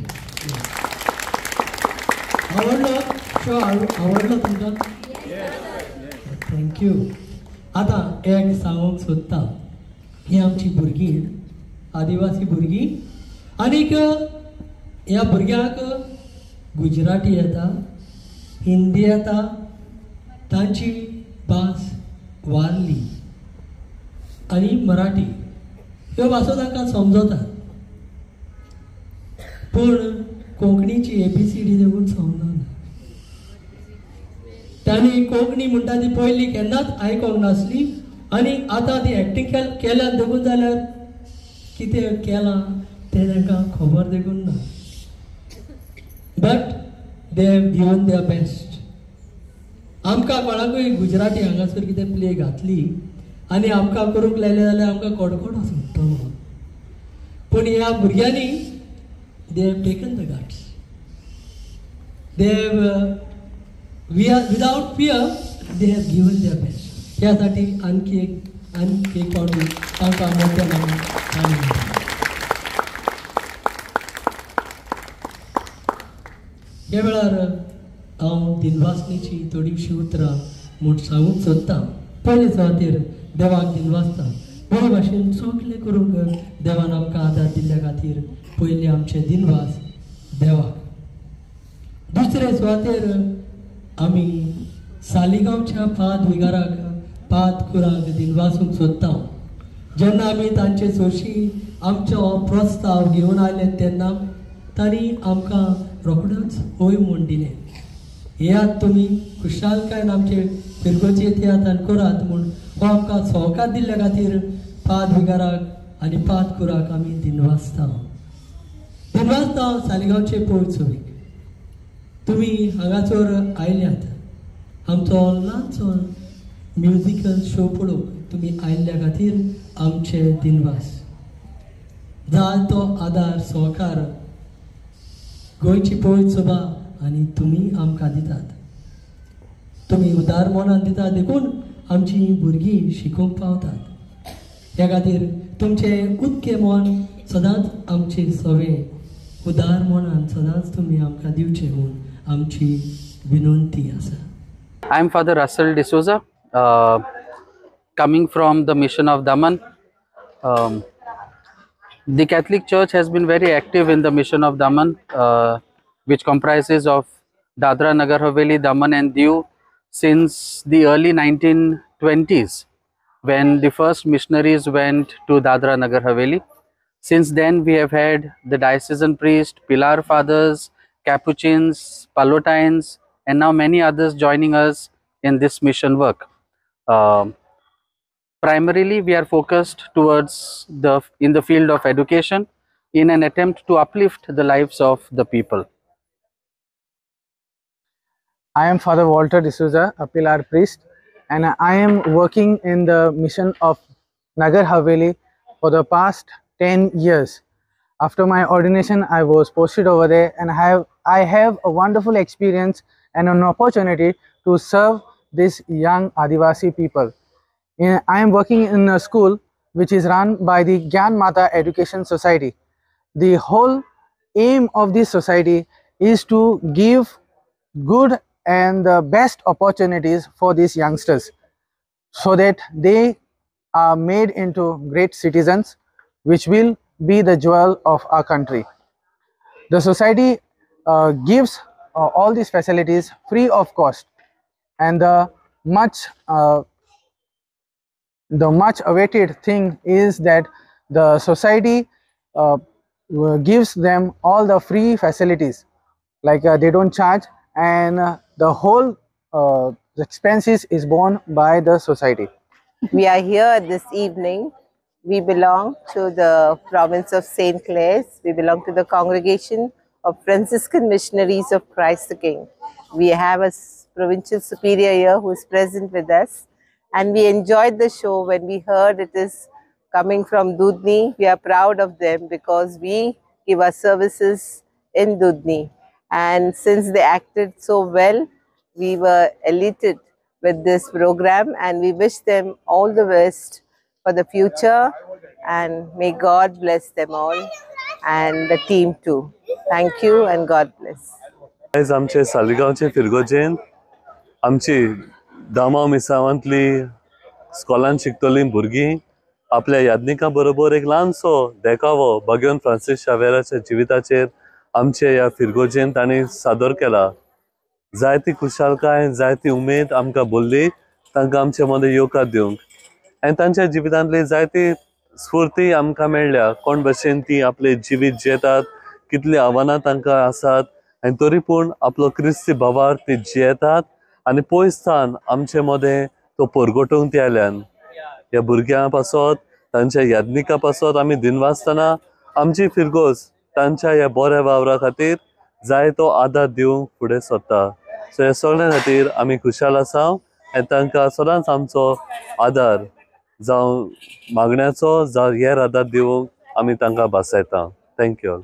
आवडलो शो? आवडलो तुमकां? Thank you. आतां एक सांगूंक सोदता, ही आमची भुरगीं आदिवासी भुरगीं आनीक ह्या भुरग्यांक गुजराती येता, हिंदी येता, तांची भास वारली आनी मराठी ह्यो भासो तांकां समजतात, पूण कोंकणीची ABCD देखून समजना. तांणी कोंकणी म्हणटा ती पयलीं केन्नाच आयकोंक नासली आनी आतां ती एक्टींग केल्यार देखून जाल्यार कितें केलां तें तांकां खबर देखून ना. But they have given their best. आमकां कोणाकूय गुजराती हांगासर कितें प्ले घातली आनी आमकां करूंक लायलें जाल्यार आमकां कडकडो सुट्टलो, पूण ह्या भुरग्यांनी they have taken the guts, they have without fear they have given their best. ह्यासाठी आणखी एक पावटी तांकां मोठ्या मानान. ह्या वेळार हांव दिनवासणीची थोडीशीं उतरां म्हूण सांगूंक सोदतां. पयले सुवातेर देवाक दिनवासता, बरे भाशेन सगळें करूंक देवान आमकां आदार दिल्ल्या खातीर पयले आमचे दिनवास देवाक. दुसरे सुवातेर आमी सालिगांवच्या पाद विगाराक पाद कुराक दिनवासूंक सोदता. जेन्ना आमी तांचे सोशी आमचो प्रस्ताव घेवन आयले तेन्ना तांणी आमकां रोखडोच हय म्हूण दिलें. येयात तुमी खुशालकायेन आमचे फिरगोचेर येयात आनी करात म्हूण हो आमकां सहकार दिल्ल्या खातीर पाद विगाराक आनी पाद कुराक आमी दिनवासता. दिनवासता सालिगांवचे पोळचोवीक तुमी हांगासर आयल्यात, आमचो ल्हानसो म्युजिकल शो पळोवंक तुमी आयिल्ल्या खातीर आमचे दिनवास. जाय तो आदार सहकार गोंयची पोळी सभा आनी तुमी आमकां दितात, तुमी उदार मनान दितात देखून आमची भुरगीं शिकूंक पावतात. ह्या खातीर तुमचें उदकें मन सदांच आमचे सवे उदार मनान सदांच तुमी आमकां दिवचें म्हूण आमची विनंती आसा. I am Father Russell D'Souza, coming from the mission of Daman. The Catholic Church has been very active in the mission of Daman, which comprises of Dadra Nagar Haveli, Daman and Diu since the early 1920s, when the first missionaries went to Dadra Nagar Haveli. Since then, we have had the diocesan priest, Pilar Fathers, Capuchins, Pallottines, and now many others joining us in this mission work. Primarily, we are focused towards in the field of education in an attempt to uplift the lives of the people. I am Father Walter D'Souza, a Pilar priest, and I am working in the mission of Nagar Haveli for the past 10 years. After my ordination, I was posted over there, and I have a wonderful experience and an opportunity to serve these young Adivasi people. I am working in a school which is run by the Gyan Mata Education Society. The whole aim of this society is to give good and the best opportunities for these youngsters so that they are made into great citizens, which will be the jewel of our country. The society gives all these facilities free of cost, and the much awaited thing is that the society gives them all the free facilities, like they don't charge, and the whole expenses is borne by the society. We are here this evening. We belong to the province of St. Clare's. We belong to the congregation of Franciscan Missionaries of Christ the King. We have a provincial superior here who is present with us, and we enjoyed the show when we heard it is coming from Dudhni. We are proud of them because we give our services in Dudhni. And since they acted so well, we were elated with this program, and we wish them all the best for the future, and may God bless them all and the team too. Thank you and God bless. आयज आमचे सालिगांवचे फिरगोजेन आमची दामांव मिसावांतली स्कॉलान शिकतली भुरगीं आपल्या यादनिकां बरोबर एक ल्हानसो देखावो भगवान Francis शावेराच्या जिविताचेर आमचे ह्या फिरगोजेन तांणी सादर केला. जायती खुशालकाय, जायती उमेद आमकां बोल्ली तांकां आमचे मदें येवकार दिवंक, आनी तांच्या जिवितांतली जायती स्फूर्ती आमकां मेळ्ळ्या. कोण भशेन ती आपले जिवीत जियेतात, कितली आव्हानां तांकां आसात, आनी तरी पूण आपलो क्रिस्ती भावार ती जियेतात आनी पयस थान आमचे मदें तो परगटूंक ती आयल्यान. ह्या भुरग्यां पासत, तांच्या यादनिकां पासत आमी दिनवासतना आमची फिरगोज तांच्या ह्या बऱ्या वावरा खातीर जाय तो आदार दिवंक फुडें सरता. सो ह्या सगळ्यां खातीर आमी खुशाल आसा आनी तांकां सदांच आमचो आदार जावं मागण्याचो जावं हेर आदार दिवंक आमी तांकां भासायता. Thank you.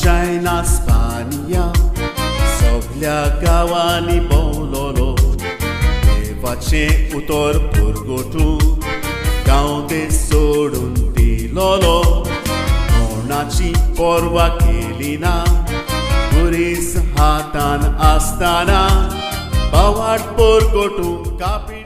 China, Spania, सगल्या गांवांनी भोंवलोलो, देवाचें उतर पुरगोटूं गांव ते सोडून दिलोलो, कोणाची पर्वा केली ना, पुरीस हातान आसतना बावाट पुरगोटूं कापी.